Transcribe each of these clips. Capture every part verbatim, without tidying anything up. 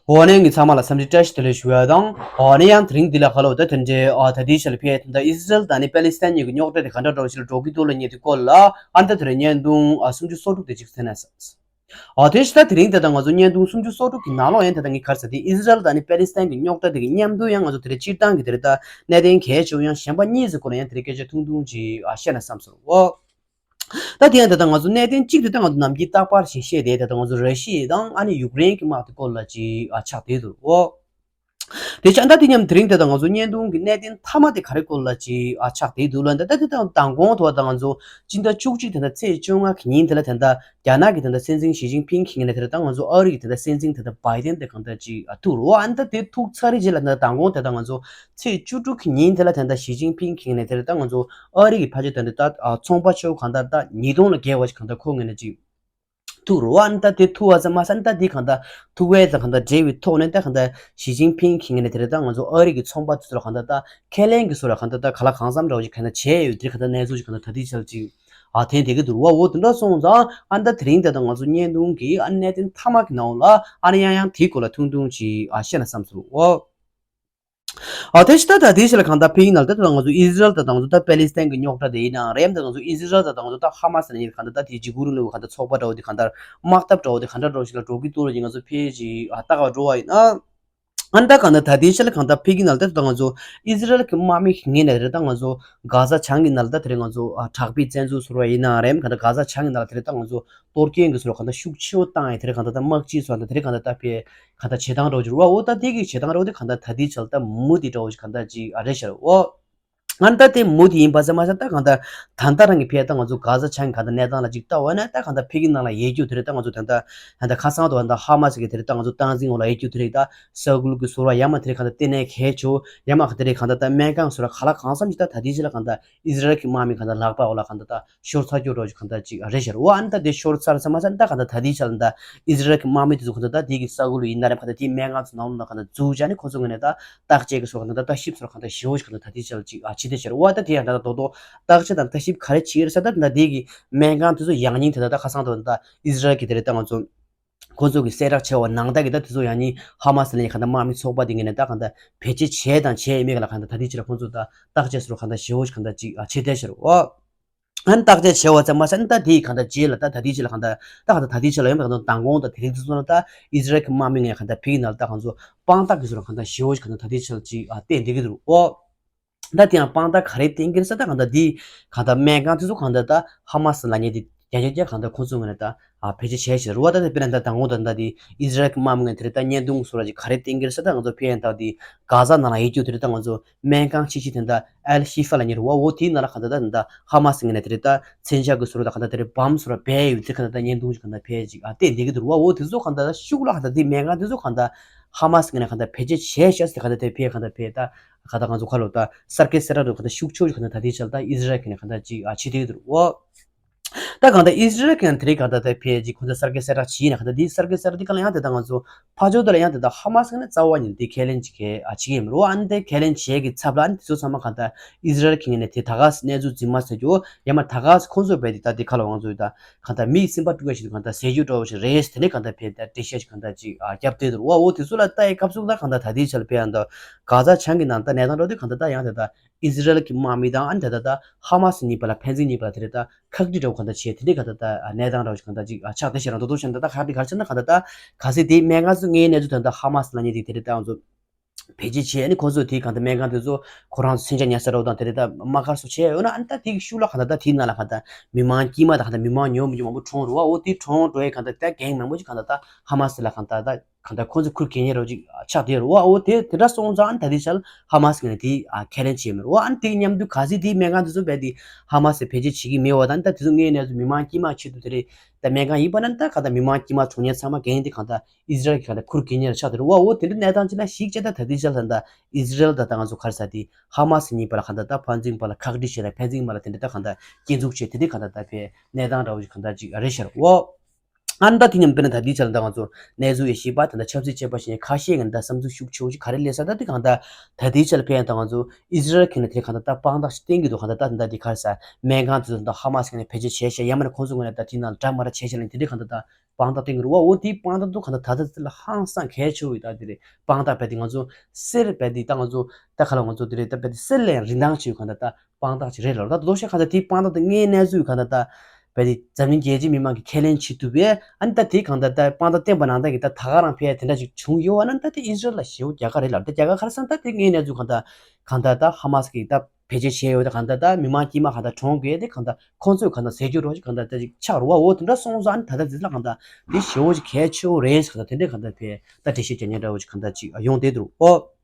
འོ་ནས་ངས་ཚང་མ་ལ་འཚམས་འདྲི་བཀྲ་ཤིས་བདེ་ལེགས་ཞུ་ཡ་དང་། འོ་ནས་ཡང་དེ་རིང་འདི་ལ་ཁ་ལོ་ད་དེ་འདྲའི་ཨ་ད་ལྟའི་ཆར་ལ་ཕེ་ད་ཨི་སི་རལ་དང་ནི་པེ་ལི་སི་ཐན་གཉིས་ཀྱི་རྙོག་དྲ་དེ་ག་འདྲ་འདྲ་བོ་ཞིག་ལ་འགྲོ་གི་འདུག་ལབ་མཁན་དེ་སྐོར་ལ་ཨ་ད་དེ་རིང་བརྙན་ཐུང་ཨ་སུམ་ཅུ་སོ་དྲུག་དེ་གཅིག་གསན་ན་བསམ། ཨ་དེ་ཕྱི་ད་དེ་རིང་དེ་ད་ང་ཚོ་བརྙན་ཐུང་སུམ་ཅུ་སོ་དྲུག་གི་ནང་ལོགས་ཡང་དེ་ད་ངས་ག་རེ་ཟེར་དེ་ཨི་སི་རལ་དང་ནི་པེ་ལི་སི་ཐན་གྱི་རྙོག་དྲ་དེ་གི་མཉམ་དུ་ཡང་ང་ཚོ་དེ་རིང་སྤྱིར་བཏང་གི་དེ་རིང་ད་གནད་དོན་གལ་ཆེ་བོ་ཡང་གཞན་པ་གཉིས་ཀྱི་སྐོར་ལ་ཡང་དེ་རིང་སྐད་ཆ་ཐུང་ཐུང་ཅིག་ཨ་བཤད་ན་བསམ་སོང་། ཨོ། ད་དེ་ཡང་དེ་ལྟ་ང་ཚོ་གནད་དོན་གཅིག་དེ་ལྟ་ང་ཚོ་ནམ་རྒྱུན་རྟག་པར་ཞིག་བཤད་དེ་དེ་ལྟ་ང་ཚོ་ར་ཤི་ཡ་དང་ཨ་ནི་ཡུཀ་རེན་གྱི་དམག་དེ་སྐོར་ལ་ཅིག་ཨ་ཆགས་བསྡད་འདུག་ཨོ། དེ་ཆ་ད་དེ་མཉམ་དེ་རིང་དེ་ལྟ་ང་ཚོ་བརྙན་ཐུང་གི་གནད་དོན་མཐའ་མ་དེ་ག་རེ་སྐོར་ལ་ཅིག་ཨ་ཆགས་བསྡད་འདུག་ལབ་ན། ད་དེ་ལྟ་མདང་དགོང་དུ་བ་དང་ང་ཚོ་སྤྱི་ཟླ་བཅུ་གཅིག་དེ་ལྟ་ཚེས་བཅོ་ལྔ་གི་ཉིན་དེ་ལ་དེ་ལྟ་རྒྱ་ནག་གི་དེ་ལྟ་སྲིད་འཛིན་ཞི་ཅིན་ཕིང་གི་ངོས་ནས་དེ་ལྟ་ང་ཚོ་ཨ་རི་གི་དེ་ལྟ་སྲིད་འཛིན་དེ་ལྟ་བྷའི་ཏན་དེ་གང་ལྟར་ཅིག་ཨ་ཐུག་རོ། ཨ་ད་དེ་ཐུག་ཚར་རེད་ཅེས་ལབ་ན་མདང་དགོང་དེ་ལྟ་ང་ཚོ་ཚེས་བཅུ་དྲུག་གི་ཉིན་དེ་ལ་དེ་ལྟ་ཞི་ཅིན་ཕིང་གི་ངོས་ནས་དེ་ལྟ་ང་ཚོ་ཨ་རི་གི་ཕ་ཆོས་དེ་ལྟ་ཚོང་པ་ཆོས་གང་ལྟར་ད་ཉིས་སྟོང་ལ་བརྒལ་བ་ཞིག་གང་ལྟར་ཁོ་ངོས་ནས་ཅིག་ཐུག་རོ། ཨ་ད་དེ་ཐུག་བ་ཙམ་མ་ཟད་ད་དེ་གང་ལྟར་ཐུག་པའི་ད་གང་ལྟར་འབྲེལ་བའི་ཐོག་ནས་ད་གང་ལྟར་ཞི་ཅིན་ཕིང་གི་ངོས་ནས་དེ་ལྟ་ང་ཚོ་ཨ་རི་གི་ཚོང་པ་དེ་ཚོ་ལ་གང་ལྟར་ད་ཁས་ལེན་གྱི་བཟོ་ལ་གང་ལྟར་ད་ག་ལ་གང་འཚམ་འདྲ་བོ་ཞིག་གང་ལྟར་བྱས་ཡོད། དེ་གང་ལྟར་གནས་ཚུལ་ཞིག་གང་ལྟར་ད་དེ་ཆ་ལ་ཅིག་ཨ་ཐེན་དེ་གི་འདུག་རོ། འོ་དེ་འདྲ་སོང་ཙང་ཨ་ད་དེ་རིང་དེ་ལྟ་ང་ཚོ་བརྙན་ཐུང་གི་ཨ་གནད་དོན་མཐའ་མ་གི་ནང་ལ་ཨ་ནི་ཡང་ཡང་དེའི་སྐོར་ལ་ཐུང་ཐུང་ཅིག་ཨ་བཤད་ན་བསམ་སོང་། ཨོ། ཨ་དེ་ཕྱི་ད་ད་དེ་ཕྱི་ལ་གང་ལྟར་ཕེ་གི་ནང་ལ་ད་ང་ཚོ་ཨི་སི་རལ་དང་ང་ཚོ་ད་པེ་ལི་སི་ཐན་གྱི་རྙོག་དྲ་དེ་ཡིན་ནའང་རེད། ད་ང་ཚོ་ཨི་སི་རལ་དང་ང་ཚོ་ད་ཧ་མ་སི་ལ་ཡིན་གང་ལྟར་ད་དེ་འཇིགས་སྐུལ་རིང་ལུགས་གང་ལྟར་ཚོགས་པ་འདྲ་བོ་དེ་གང་ལྟར་དམག་འཐབ་འདྲ་བོ་དེ་གང་ལྟར་འདྲ་བོ་ཞིག་ལ་འགྲོ་གི་འདུག་ལ་ཡིན། ང་ཚོ་ཕེ་ཅིག་ཨ་ལྟ་ག་འགྲོ་བ་ཡིན་ཨ། ཨ་ནི་ད་གང་ལྟར་ད་དེ་ཕྱི་ལ་གང་ལྟར་ཕེ་གི་ནང་ལ་ད་ད་ང་ཚོ་ཨི་སི་རལ་གྱི་དམག་མི་ངོས་ནས་རེད་ད་ང་ཚོ་གྷ་ཟ་བྱང་གི་ནང་ལ་ད་དེ་རིང་ང་ཚོ་ཨ་དྲག་པོའི་བཙན་འཛུལ་ཟེར་བ་ཡིན་ནའང་རེད། གང་ལྟར་གྷ་ཟ་བྱང་གི་ནང་ལ་དེ་རིང་ད་ང་ཚོ་གཏོར་སྐྱོན་གྱི་ཟེར་བ་གང་ལྟར་ཤུགས་ཆེ་བོ་བཏང་ཡས་དེ་རིང་གང་ལྟར་ད་དམག་སྤྱི་ཚོ་ད་དེ་རིང་གང་ལྟར་ད་ཕེ་གང་ལྟར་བྱེད་སྟངས་འདྲ་བོ་ཅིག་རེད་བ། འོ་ད་དེ་གི་བྱེད་སྟངས་འདྲ་བོ་དེ་གང་ལྟར་ད་དེ་ཕྱི་ལ་ད་མུ་མཐུད་འདྲ་བོ་ཞིག་གང་ལྟར་ཅིག་ཨ་རེད་ཤག་རེད་བ། ཨ་ནི་ད་དེ་མུ་མཐུད་ཡིན་པ་ཙམ་མ་ཟད་ད་གང་ལྟར་ད་ལྟ་རང་གི་ཕེ་ད་ང་ཚོ་གྷ་ཟ་བྱང་གི་གང་ལྟར་གནས་སྟངས་ལ་ཅིག་ལྟ་བ་ན་ད་གང་ལྟར་ཕེ་གི་ནང་ལ་ཡོད་རྒྱུ་དེ་རིང་ད་ང་ཚོ་ད་ལྟ་ད་ལྟ་ཁ་སང་དུ་ད་ཧ་མ་སི་གི་དེ་རིང་ད་ང་ཚོ་སྟངས་འཛིན་འོག་ལ་ཡོད་རྒྱུ་དེ་རིང་ད་ས་གུལ་གྱི་ཟེར་བ་ཡ་མ་དེ་རིང་གང་ལྟར་ལྟེ་གནས་གལ་ཆེ་བོ་ཡ་མ་ག་དེ་རིང་གང་ལྟར་ད་སྨན་ཁང་ཟེར་བ་ག་ལ་གང་འཚམ་ཅིག་ད་ད་དེ་ཕྱི་ལ་གང་ལྟར་ཨི་སི་རལ་གྱི་དམག་མི་གང་ལྟར་ལག་པ་འོག་ལ་གང་ལྟར་ད་ཤོར་ཚར་རྒྱུ་འདྲ་བོ་ཅིག་གང་ལྟར་ཅིག་རེད་ཤག་རེད་བ། ཨ་ནི་ད་དེ་ཤོར་ཚར་ཙམ་མ་ཟད་ད་གང་ལྟར་ད་དེ་ཕྱི་ལ་ད་ཨི་སི་རལ་གྱི་དམག་མི་དེ་ཚོ་གང་ལྟར་ད་དེ་གི་ས་གུལ་ཡིན་ན་རེད་གང་ལྟར་དེ་སྨན་ཁང་ཚོ་ནང་ལ་གང་ལྟར་འཛུལ་བྱས་ནས་ཁོ་ཚོ་ངོས་ནས་ད་བརྟག་དཔྱད་ཀྱི་ཟེར་བ་གང་ལྟར་ལྟ་ཞིབ་ཟེར་བ་གང་ལྟར་ཞེ་བོ་ཞིག་གང་ལྟར་ད་དེ་ཕྱི་ལ་ཅིག་ཨ་བྱེད་བསྡད་ཤག་རེད་བ། ད་དེ་ཡང་ད་ད་རྡོག་རྡོག་བརྟག་དཔྱད་དང་ལྟ་ཞིབ་ག་རེ་བྱེད་ཀྱི་རེད་ཟེར་ད་ད་དེ་གི་སྨན་ཁང་དེ་ཚོ་ཡང་སྙིང་དེ་ད་ད་ཁ་སང་དུ་ད་ཨི་སི་རལ་གྱི་དེ་རིང་ད་ང་ཚོ་ཁོ་ཚོ་གི་གསལ་བསྒྲགས་བྱས་པ་ནང་ལྟར་གྱི་ད་དེ་ཚོ་ཡང་སྙིང་ཧ་མ་སི་ལ་ཡང་གང་ལྟར་དམག་མི་ཚོགས་པ་དེ་ངོས་ནས་ད་གང་ལྟར་བེད་སྤྱོད་བྱས་དང་བྱས་ཡོད་མེད་ག་ལ་གང་ལྟར་ད་དེ་ཕྱི་ལ་ཁོ་ཚོ་ད་བརྟག་དཔྱད་ཟེར་བ་གང་ལྟར་ཞེ་བོ་ཞིག་གང་ལྟར་ཅིག་ཨ་བྱེད་བསྡད་ཤག་རེད་བ། ཨ་ནི་བརྟག་དཔྱད་བྱས་པ་ཙམ་མ་ཟད་ཨ་ནི་ད་དེ་གང་ལྟར་རྗེས་ལ་ད་ད་དེ་ཕྱི་ལ་གང་ལྟར་ད་གང་ལྟར་ད་དེ་ཕྱི་ལ་ཡོད་མེད་གང་ལྟར་མདང་དགོང་དང་དེ་རིང་དུ་སོང་ན་ད་ཨི་སི་རལ་གྱི་དམག་མི་ངོས་གང་ལྟར་ཕེ་གི་ནང་ལ་ད་གང་ཚོ་དཔང་རྟགས་ཀྱི་ཟེར་བ་གང་ལྟར་ཞེ་བོ་ཞིག་གང་ལྟར་ད་དེ་ཕྱི་ལ་ཅིག་ཨ་བསྟན་བསྡད་ཀྱི་འདུག་ཨོ། ད་དེ་ཡང་དཔང་རྟགས་ག་རེ་བསྟན་གྱི་རེད་ཟེར་ད་གང་ལྟར་འདི་གང་ལྟར་སྨན་ཁང་དེ་ཚོ་གང་ལྟར་ད་ཧ་མ་སི་ལབ་མཁན་དེ་བརྒྱ་ཆ་བརྒྱ་གང་ལྟར་ཁོང་ཚོའི་ངོས་ནས་ད་ཨ་བེད་སྤྱོད་བྱས་ཤག་རེད་བ། ད་དེ་དཔེར་ན་ད་དང་པོ་ད་ད་དེ་ཨི་སི་རལ་གྱི་དམག་མི་ངོས་དེ་རེད་ད་བརྙན་ཐུང་སོགས་ལ་ཅིག་ག་རེ་བསྟན་གྱི་རེད་ཟེར་ད་ང་ཚོ་ཕེ་ཡང་ད་དེ་གྷ་ཟ་ནང་ལ་ཡོད་རྒྱུ་དེ་རེད་ད་ང་ཚོ་སྨན་ཁང་ཆེ་ཤོས་དེ་ད་ཨལ་ཤི་ཧྥ་ལབ་མཁན་རེད་བ། འོ་དེའི་ནང་ལ་གང་ལྟར་ད་དེ་ད་ཧ་མ་སི་ངོས་ནས་དེ་རེད་ད་མཚོན་ཆ་གི་སོགས་ད་གང་ལྟར་དེ་རེད་བམ་སོགས་ལ་སྦས་ཡོད་དེ་གང་ལྟར་ད་བརྙན་ཐུང་ཅིག་གང་ལྟར་ཕེ་ཅིག་ཨ་བསྟན་བསྡད་ཀྱི་འདུག་རེད་བ། འོ་དེ་ཚོ་གང་ལྟར་ད་ཤུགས་ལ་གང་ལྟར་དེ་སྨན་ཁང་དེ་ཚོ་གང་ལྟར་ཧ་མ་སི་ངོས་ནས་གང་ལྟར་བེད་སྤྱོད་བྱས་ཤག་ཟེར་གང་ལྟར་དེ་ཕེ་གང་ལྟར་ཕེ་ད། ག་ད་ང་ཚོ་ཁ་ལོ་ད་གསར་བརྗེ་གསལ་བསྒྲགས་འདུག་ག་ད་ཤུགས་ཆེ་བོ་ཞིག་ག་ད་ད་ལྟའི་ཆར་ད་ཨི་སི་རལ་གྱི་ནས་ག་ད་ཅིག་ཨ་བྱེད་བསྡད་ཀྱི་འདུག་ཨོ། ད་ག་ད་ཨི་སི་རལ་གྱི་ནས་དེ་རིང་ག་ད་ད་ཕེ་ཅིག་ཁོ་ཚོ་གསར་བརྗེ་གསལ་བསྒྲགས་བྱས་ཡིན་ན་ག་ད་འདི་གསར་བརྗེ་གསལ་བསྒྲགས་འདི་ག་ལ་ཡང་དེ་ད་ང་ཚོ་ཕ་ཇོ་དེ་ལ་ཡང་དེ་ད་ཧ་མ་སི་ནས་རྩ་བ་ཉིད་ནས་དེ་ཁས་ལེན་ཅིག་གི་ཨ་བྱེད་ཀྱི་ཡིན་མ་རེད་བ། ཨ་ནི་དེ་ཁས་ལེན་བྱས་ཀྱི་ཚབ་ལ་ཨ་ནི་དེ་ཚོ་ཚང་མ་ག་ད་ཨི་སི་རལ་གྱི་ངོས་ནས་དེ་ད་ག་སེ་གནས་ཚུལ་རྫུན་མ་ཟེར་རྒྱུ་ཡང་མ་ད་ག་སེ་ཁོ་ཚོ་བས་དེ་ད་དེ་ཁ་ལོ་ང་ཚོ་ད། གང་ལྟར་མི་སེམས་པ་དཀྲུག་ཡ་ཞིག་གང་ལྟར་ཟེར་རྒྱུ་འདྲ་བོ་ཞིག་རེད། དེ་ནས་གང་ལྟར་ཕེ་ད་འགྲེལ་བཤད་ཞིག་གང་ལྟར་ཅིག་ཨ་རྒྱབ་བསྡད་འདུག་བ། འོ་དེ་ཚོ་ལ་ལྟ་ཡི་སྐབས་སུ་ད་གང་ལྟར་ད་ལྟའི་ཆར་ཕེ་ཡང་ད་གྷ་ཟ་བྱང་གི་ནང་ད་གནས་སྟངས་འདྲ་བོ་དེ་གང་ལྟར་ད་ཡང་དེ་ད་ཨི་སི་རལ་གྱི་དམག་མི་དང་ཨ་ནི་ད་ད་ད་ཧ་མ་སི་གཉིས་བར་ལ་ཕན་ཚུན་གཉིས་བར་ལ་དེ་རེད་ད་ཁག་དཀྲི་འདྲ་བོ་གང་ལྟར་བྱས། དེ་འདྲའི་གང་ལྟར་ད་གནས་སྟངས་འདྲ་བོ་ཞིག་གང་ལྟར་ཅིག་ཨ་ཆགས་བསྡད་ཤག་རང་མདོག་མདོག་བྱས་ན་ད་ད་ག་རེ་ག་རེ་བྱས་ན་གང་ལྟར་ད་ག་ཟེ་དེའི་སྨན་ཁང་ཚོ་ངའི་གནས་ཚུལ་ད་ད་ཧ་མ་སི་ལབ་མཁན་དེ་དེ་རེད་ད་ང་ཚོ། བེད་སྤྱོད་བྱས་ནས་ཁོ་ཚོས་དེའི་གང་ལྟར་སྨན་ཁང་དེ་ཚོ་ཁོ་རང་ཚོ་མཚོན་ཆ་ཉར་ས་འདྲ་བོ་དང་དེ་རེད་ད་དམག་སྒར་སོགས་བྱས་ཡོད་ན་ཨ་ནི་ད་དེ་གི་ཤུགས་ལ་གང་ལྟར་ད་དེའི་ནང་ལ་གང་ལྟར་མི་མང་དཀྱུས་མ་དང་གང་ལྟར་མི་མང་ཉུང་མི་ཉུང་མང་པོ་གྲོངས་འགྲོ་བ། འོ་དེ་གྲོངས་འགྲོ་ཡས་གང་ལྟར་ད་གེང་མང་པོ་ཅིག་གང་ལྟར་ད་ཧ་མ་སི་ལ་གང་ལྟར་ད་གང་ལྟར་ཁོ་ཚོ་ཁུར་གེང་ཉེ་རོ་ཅིག་ཆགས་བསྡད་རོ་བ། འོ་དེ་དེ་འདྲ་སོང་ཙང་ཨ་ནི་ད་དེའི་ཆར་ཧ་མ་སི་ངོས་ནས་དེ་ཁས་ལེན་བྱས་མེད་རོ། ཨ་ནི་དེ་གི་མཉམ་དུ་ག་ཟེ་དེའི་སྨན་ཁང་དེ་ཚོ་བས་དེ་ཧ་མ་སི་བེད་སྤྱོད་བྱེད་ཀྱི་མེད་བ་དང་ད་དེ་ཚོ་ངའི་གནས་ཚུལ་མི་མང་དཀྱུས་མ་ཆེད་དུ་དེ་རེད་ད་སྨན་ཁང་ཡིན་པ་ན་ད་གང་ལྟར་མི་མང་དཀྱུས་མ་གྲོངས་མཁན་ཚང་མ་གེང་དེ་གང་ལྟར། ཨི་སི་རལ་གྱི་ག་ད་ཁུར་གེ་ཉེ་ར་ཆགས་དེ་རུ་བ། འོ་དེ་འདྲ་གནས་སྟངས་ཅིག་ལ་ཞིག་བྱས་ད་ད་ལྟའི་ཆར་ད་ལྟ་ཨི་སི་རལ་ད་ད་ང་ཚོ་ག་རེ་ཟེར་དེ་ཧ་མ་སི་གཉིས་བར་ལ་ག་ད་ད་ཕན་ཚུན་བར་ལ་ཁག་དཀྲི་བྱས་ལ་ཕན་ཚུན་བར་ལ་དེ་འདྲ་ད་ག་ད་སྐྱོན་འཛུགས་བྱས་དེ་འདྲ་ག་ད་ད་ཕའི་གནས་སྟངས་འདྲ་བོ་ཞིག་ག་ད་ཅིག་རེད་ཤག་རོ། ཨ་ནི་ད་དེ་མཉམ་དཔེར་ན་ད་ལྟའི་ཆར་ད་ང་ཚོ་གནས་ཚུལ་ཡི་ཤེས་པ་ད་ལྟ་ཆབ་སྲིད་དཔྱད་པ་ཞིག་ཁ་ཤས་ཀྱིས་ད་བསམ་ཚུལ་ཤུགས་ཆེ་བོ་ཞིག་ག་རེ་སླེབས་ས་ད་དེ་གང་ལྟར་ད་ལྟའི་ཆར་ལ་ཕན་ཡང་ད་ང་ཚོ་ཨི་ཟི་རལ་གྱིས་ནི་དེ་གང་ལྟར་ད་དཔང་རྟགས་ཤིག་བསྟན་གྱི་འདུག་གང་ལྟར་ད་ད་དེ་ག་རེ་ཟ་སྨན་ཁང་དེ་ཚོ་ད་ཧ་མ་སི་གི་ནས་བེད་སྤྱོད་བྱས་ཤག་ཡང་མིན་ན་ཁོང་ཚོ་ངོས་ནས་ད་དེ་ནང་འདྲ་མ་འདྲ་བྱས་ཤག་ལ་དེ་འདྲའི་གང་ལྟར་ད་དཔང་རྟགས་བསྟན་གྱི་རེད་བ། འོ་དེའི་དཔང་རྟགས་དུ་གང་ལྟར་ད་ལྟ་དེ་ལ་ཧང་སང་གལ་ཆེ་བོ་ཡོད། ད་དེ་རེད་དཔང་རྟགས་རྦད་དེ་ང་ཚོ་གསེར་རྦད་དེ་ད་ང་ཚོ་ད་ག་ལ་ང་ཚོ་དེ་རེད་ད་རྦད་དེ་གསེར་ལས་རིན་ཐང་ཆེ་བའི་གང་ལྟར་ད་དཔང་རྟགས་ཅིག་རེད་ལ། ད་ལྟ་ལོ་ཤས་གང་ལྟར་དེའི་དཔང་རྟགས་དེ་དངོས་གནས་ཚུལ་གང་ལྟར་ད་རྦད་དེ་འཛམ་གླིང་རྒྱལ་སྤྱིའི་མི་མང་གིས་ཁས་ལེན་བྱེད་ཐུབ་པས། ཨ་ནི་ད་དེ་གང་ལྟར་ད་དཔང་རྟགས་བསྟན་པ་ནང་ལྟར་གྱི་ད་ད་ག་རང་ཕལ་དེ་འདྲ་ཞིག་བྱུང་ཡོད་བ་ན་ད་དེ་ཨི་ཟི་རལ་ལ་ཞེ་པོ་རྒྱལ་ཁ་རེད་ལ། ད་རྒྱལ་ཁ་ག་རེ་ཟེར་ན་ད་དེ་དངོས་གནས་ཚུལ་གང་ལྟར་གང་ལྟར་ད་ཧ་མ་སི་གིས་ད་བེད་སྤྱོད་བྱས་ཡོད། ད་གང་ལྟར་ད་མི་མང་དཀྱུས་མ་གང་ལྟར་གྲོངས་དགོས་དེ་གང་ལྟར་ཁོང་ཚོས་གང་ལྟར་ཟས་སྤྱོད་རོགས་ཅིག་གང་ལྟར་ད་ཅིག་ཆགས་རུ་བ། འོ་དེ་འདྲ་སོང་ཙང་ཨ་ནི་ད་ལྟ་དེ་ལ་གང་ལྟར་དེ་ཞེ་བོ་ཅིག་གལ་ཆེ་བོ་རེད་ཟེར་གང་ལྟར་དེ་འདྲ་གང་ལྟར་ཕལ་ད་འགྲེལ་བཤད་རྒྱག་མཁན་འདྲ་བོ་ཅིག་གང་ལྟར་ཅིག་ཡོང་བསྡད་འདུག་ཨོ།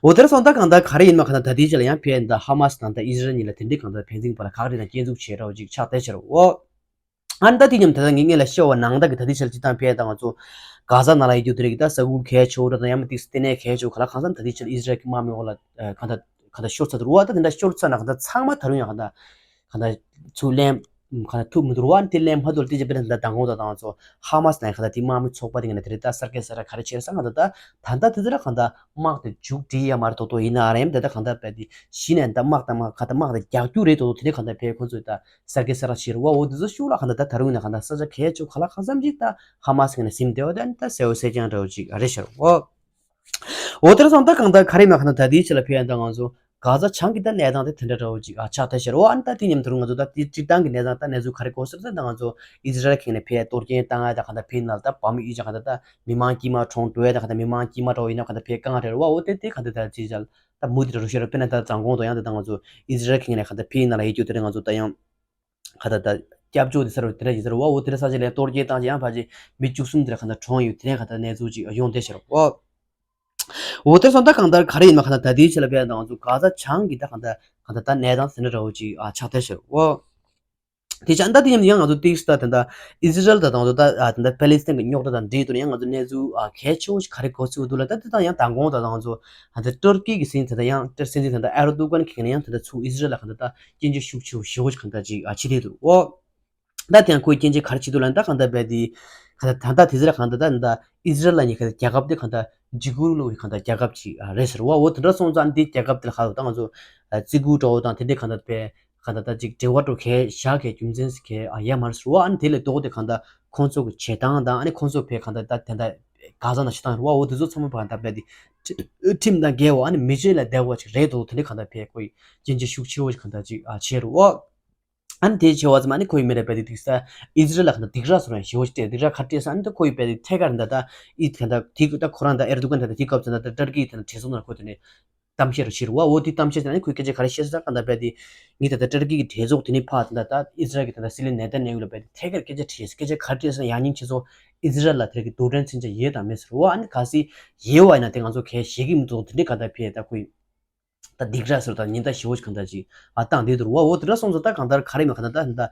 འོ་དེར་སོང་ད་གང་ལྟར་ག་རེ་ཡིན་མ་གང་ལྟར་ད་ལྟའི་ཆ་ལ་ཡང་ཕལ་ད་ཧ་མ་སི་དང་ད་ཨི་ཟི་རལ་གཉིས་ལ་དེ་འདྲའི་གང་ལྟར་ཕན་ཚུན་བར་ལ་ག་རེ་དང་སྐྱོན་འཛུགས་བྱས་འདྲ་བོ་ཅིག་ཆགས་བསྡད་ཤག་རུ་ཨོ། ཨ་ནི་ད་དེ་མཉམ་ད་ལྟ་ངས་སྔོན་ལ་བཤད་པ་ནང་ལྟར་གྱི་ད་ལྟའི་ཆར་སྤྱིར་བཏང་ཕལ་ད་ང་ཚོ་གྷ་ཟ་ནང་ལ་ཡོད་རྒྱུ་དེ་རིགས་ད་ས་ཁུལ་གལ་ཆེ་བོ་འདྲ་དང་ཡང་མིན་ཏིག་ལྟེ་གནས་གལ་ཆེ་བོ་ག་ལ་གང་འཚམ་ད་ལྟའི་ཆར་ཨི་ཟི་རལ་གྱི་དམག་མི་འོག་ལ་ཨ་གང་ད་གང་ད་ཤོར་ཚར་འདུག་རུ་བ། ད་དེ་འདྲ་ཤོར་ཚར་ན་གང་ད་ཚང་མ་ད་རུང་ཡང་གང་ད་གང་ད་ཚུར་ལེན་གང་ད་ཐུབ་མི་འདུག་རུ་བ། ཨ་ནི་དེ་ལེན་མ་ཐུབ་ལ་དེ་རྗེས་དཔེར་ན་ད་མདང་དགོང་ད་ད་ང་ཚོ་ཧ་མ་སི་ནང་གང་ད་དེ་དམག་མི་ཚོགས་པ་དེ་ག་ནས་དེ་རིགས་ད་གསར་བསྐལ་གསར་ར་ག་རེ་བྱས་ས་གང་ད་ད་ད་ལྟ་དེ་ཚོ་ལ་གང་ད་དམག་དེ་མཇུག་སྒྲིལ་ཡ་མ་རེད་དོ་དོ་ཡིན་ན་རེད་ད་ད་གང་ད་དཔེ་དེ་གཞི་ནས་ད་དམག་དང་དམག་གང་ད་དམག་དེ་རྒྱག་རྒྱུ་རེད་དོ་དོ་དེ་རིགས་གང་ད་དཔེ་ཁོང་ཚོས་ད་གསར་བསྐལ་གསར་ར་བྱེད་རུ་བ། འོ་དེ་ཚོ་ཤུགས་ལ་གང་ལྟར་ད་ད་རུང་ནས་གང་ལྟར་ས་ཆ་གལ་ཆེ་བོ་ག་ལ་གང་འཚམ་ཅིག་ད་ཧ་མ་སི་གི་ནས་ཟིན་བསྡད་པ་དེ་ཨ་ནི་ད་གསལ་བོ་གསལ་རྐྱང་འདྲ་བོ་ཅིག་རེད་ཤག་རུ་བ། འོ་དེར་སོང་ད་གང་ལྟར་ག་རེ་ཡིན་ན་གང་ལྟར་ད་ལྟའི་ཆ་ལ་ཕལ་ཡང་ད་ང་ཚོ་གྷ་ཟ་བྱང་གི་ད་གནས་སྟངས་དེ་དེ་འདྲ་འདྲ་བོ་ཅིག་ཨ་ཆགས་བསྡད་ཤག་རུ་བ། ཨ་ནི་ད་དེ་མཉམ་དུ་རུ་ང་ཚོ་ད་དེ་སྤྱིར་བཏང་གི་གནས་སྟངས་ད་གནས་ཚུལ་ག་རེ་གོ་ཟེར་ད་ད་ང་ཚོ་ཨི་ཟི་རལ་གི་ནས་ཕལ་གཏོར་སྐྱོན་བཏང་ཡ་ད་གང་ལྟར་ཕལ་ནང་ལ་ད་བ་མི་ཡུལ་ཅག་གང་ལྟར་ད་མི་མང་དཀྱུས་མ་གྲོངས་འགྲོ་ཡ་ད་གང་ལྟར་མི་མང་དཀྱུས་མ་འདྲ་བོ་ཡིན་ན་གང་ལྟར་ཕལ་དཀའ་ངལ་རེད་བ། འོ་དེ་དེ་གང་ལྟར་ད་ཅི་བྱ་ད་མུ་མཐུད་རུ་ཤོར་ར། དཔེར་ན་ད་མདང་དགོང་དང་ཡང་ད་ད་ང་ཚོ་ཨི་ཟི་རལ་གྱི་ངོས་ནས་གང་ལྟར་ཕེའི་ནང་ལ་ཡོད་རྒྱུ་དེ་རིང་ང་ཚོ་ད་ཡང་གང་ལྟར་ད་སྐྱབས་བཅོལ་དེ་ཟེར་བ་དེ་འདྲ་ཡིན་ཟེར་བ། འོ་དེ་འདྲ་ས་ཆ་ལ་གཏོར་སྐྱོན་བཏང་ཅིག་ཡང་ཕལ་ཆེར་མི་བཅུ་གསུམ་དེ་འདྲ་གང་ལྟར་གྲོངས་ཡོད། དེ་རིང་གང་ལྟར་གནས་ཚུལ་ཅིག་ཡོང་བསྡད་ཤག་རོ། འོ་དེར་སོང་ད་གང་ལྟར་ག་རེ་ཡིན་ན་གང་ལྟར་ད་ལྟའི་ཆ་ལ་དཔེ་ད་ང་ཚོ་གྷ་ཟ་བྱང་གི་ད་གང་ལྟར་གང་ལྟར་ད་གནས་སྟངས་དེ་འདྲ་འདྲ་བོ་ཅིག་ཨ་ཆགས་བསྡད་ཤག་རོ། འོ། དེ་ཆ་ད་དེ་ཡང་ཡང་ང་ཚོ་ཏིག་ས་ད་ད་ཨི་ཟི་རལ་ད་དང་ཚོ་ད་ད་ད་པེ་ལེ་སི་ཐན་གྱི་རྙོག་དྲ་དང་འབྲེལ་དུ་ཡང་ང་ཚོ་གནས་ཚུལ་གལ་ཆེ་བོ་ཞིག་ག་རེ་གོ་ཚུལ་འདུག་ལ། ད་དེ་དང་ཡང་མདང་དགོང་ད་ང་ཚོ་ད་ཏུར་ཀི་གི་སྲིད་འཛིན་ད་ཡང་སྲིད་འཛིན་ད་ཨེར་དུ་གན་གྱིས་ཡང་ད་ཚུར་ཨི་ཟི་རལ་ལ་གང་ད་ད་སྐྱོན་བརྗོད་ཤུགས་ཆེ་བོ་ཞེ་བོ་ཞིག་གང་ད་ཅིག་བྱེད་དེ་འདུག་འོ། ད་དེ་ཡང་ཁོས་སྐྱོན་བརྗོད་ག་རེ་བྱེད་འདུག་ལ། ད་གང་ད་བས་དེ་གང་ད་ད་ད་དེ་ཟེར་གང་ད་ད་ད་ཨི་ཟི་རལ་ལ་ཉེ་ག་རྒྱལ་ཁབ་དེ་གང་ད་འཇིགས་སྐུལ་གློ་བའི་གང་ད་རྒྱལ་ཁབ་ཅིག་རེད་ཟེར་བ། འོ་དེ་འདྲ་སོང་ཙང་འདི་རྒྱལ་ཁབ་དེ་ལ་ག་ད་ང་ཚོ་བརྩི་བཀུར་འདྲ་བོ་དང་དེ་འདྲའི་གང་ད་བས། གང་ལྟར་ད་ཅིག་འབྲེལ་བ་འགྲོ་གལ་བཞག་གལ་རྒྱུ་མཚན་གལ་ཡ་མར་ཟེར་བ། ཨ་ནི་དེ་ལས་ལྡོག་སྟེ་གང་ལྟར་ཁོང་ཚོ་གི་བྱེད་སྟངས་དང་ཨ་ནི་ཁོང་ཚོ་བས་གང་ལྟར་ད་དེ་འདྲ་ག་ས་ན་བྱེད་སྟངས་རེད་བ། འོ་དེ་ཚོ་ཚང་མ་གང་ལྟར་བས་དེ་ཁྲིམས་དང་འགལ་བ་ཨ་ནི་མི་བྱེད་ལ་བསྡད་པ་ཅིག་རེད་འདུག་དེ་འདྲ་གང་ལྟར་བས་ཁོ་ཡི་སྐྱོན་བརྗོད་ཤུགས་ཆེ་བོ་ཞིག་གང་ལྟར་ཅིག་ཨ་བྱས་རེད་བ། ཨ་ནི་དེ་བྱས་པ་ཙམ་ཨ་ནི་ཁོ་ཡི་མི་རེད་བས་དེ་དུས་ས་ཨི་ཟི་རལ་ལ་གང་ལྟར་སྡིགས་ར་སོ་ར་ཞེ་བོ་ཞིག་སྤྲད། སྡིགས་ར་ག་སྤྲད་ས་ཨ་ནི་ད་ཁོ་ཡི་བས་དེ་ཐད་ཀར་འདི་ད་ཨི་གང་ལྟར་དེ་ད་ཁོ་རང་ད་ཨེར་དུ་གན་ད་དེ་སྐབས་ཙམ་ད་ད་ཏར་ཀི་ད་གྲོས་ཚོགས་ནང་ཁོ་དེ་ནས་གཏམ་བཤད་རུ་བྱེད་རུ་བ། འོ་དེ་གཏམ་བཤད་ནང་ཁོས་སྐད་ཆ་ག་རེ་བཤད་ས་གང་ལྟར་བས་དེ་ངས་ད་ལྟ་ཏར་ཀི་གི་གྲོས་ཚོགས་དེ་ནས་ཕར་ད་ལྟ་ཨི་ཟི་རལ་གྱི་ད་ལྟ་སྲིད་བློན་ནེ་ཐན་ཡ་ཧུ་ལ་བས་དེ་ཐད་ཀར་སྐད་ཆ་དྲིས། སྐད་ཆ་ག་རེ་དྲིས་ས་ན་ཡང་སྙིང་རྗེ་ཚོ་ཨི་ཟི་རལ་ལ་དེ་གི་རྡུལ་ཕྲན་མཚོན་ཆ་ཡོད་དམ་མེད་ཟེར་བ། ཨ་ནི་གལ་སྲིད་ཡོད་པ་ཡིན་ན་དེ་ང་ཚོ་གལ་བཞེས་ཀྱི་མི་འདུག་དེ་འདྲའི་གང་ལྟར་བས་ད་ཁོས་ད་སྡིགས་ར་ཟེར་ད་ཉེན་བརྡ་ཞེ་བོ་ཞིག་གང་ལྟར་ཅིག་ཨ་བཏང་བསྡད་འདུག་བ། འོ་དེ་འདྲ་སོང་ཙང་ད་གང་ལྟར་ག་རེ་མེད་གང་ལྟར་ད་ད་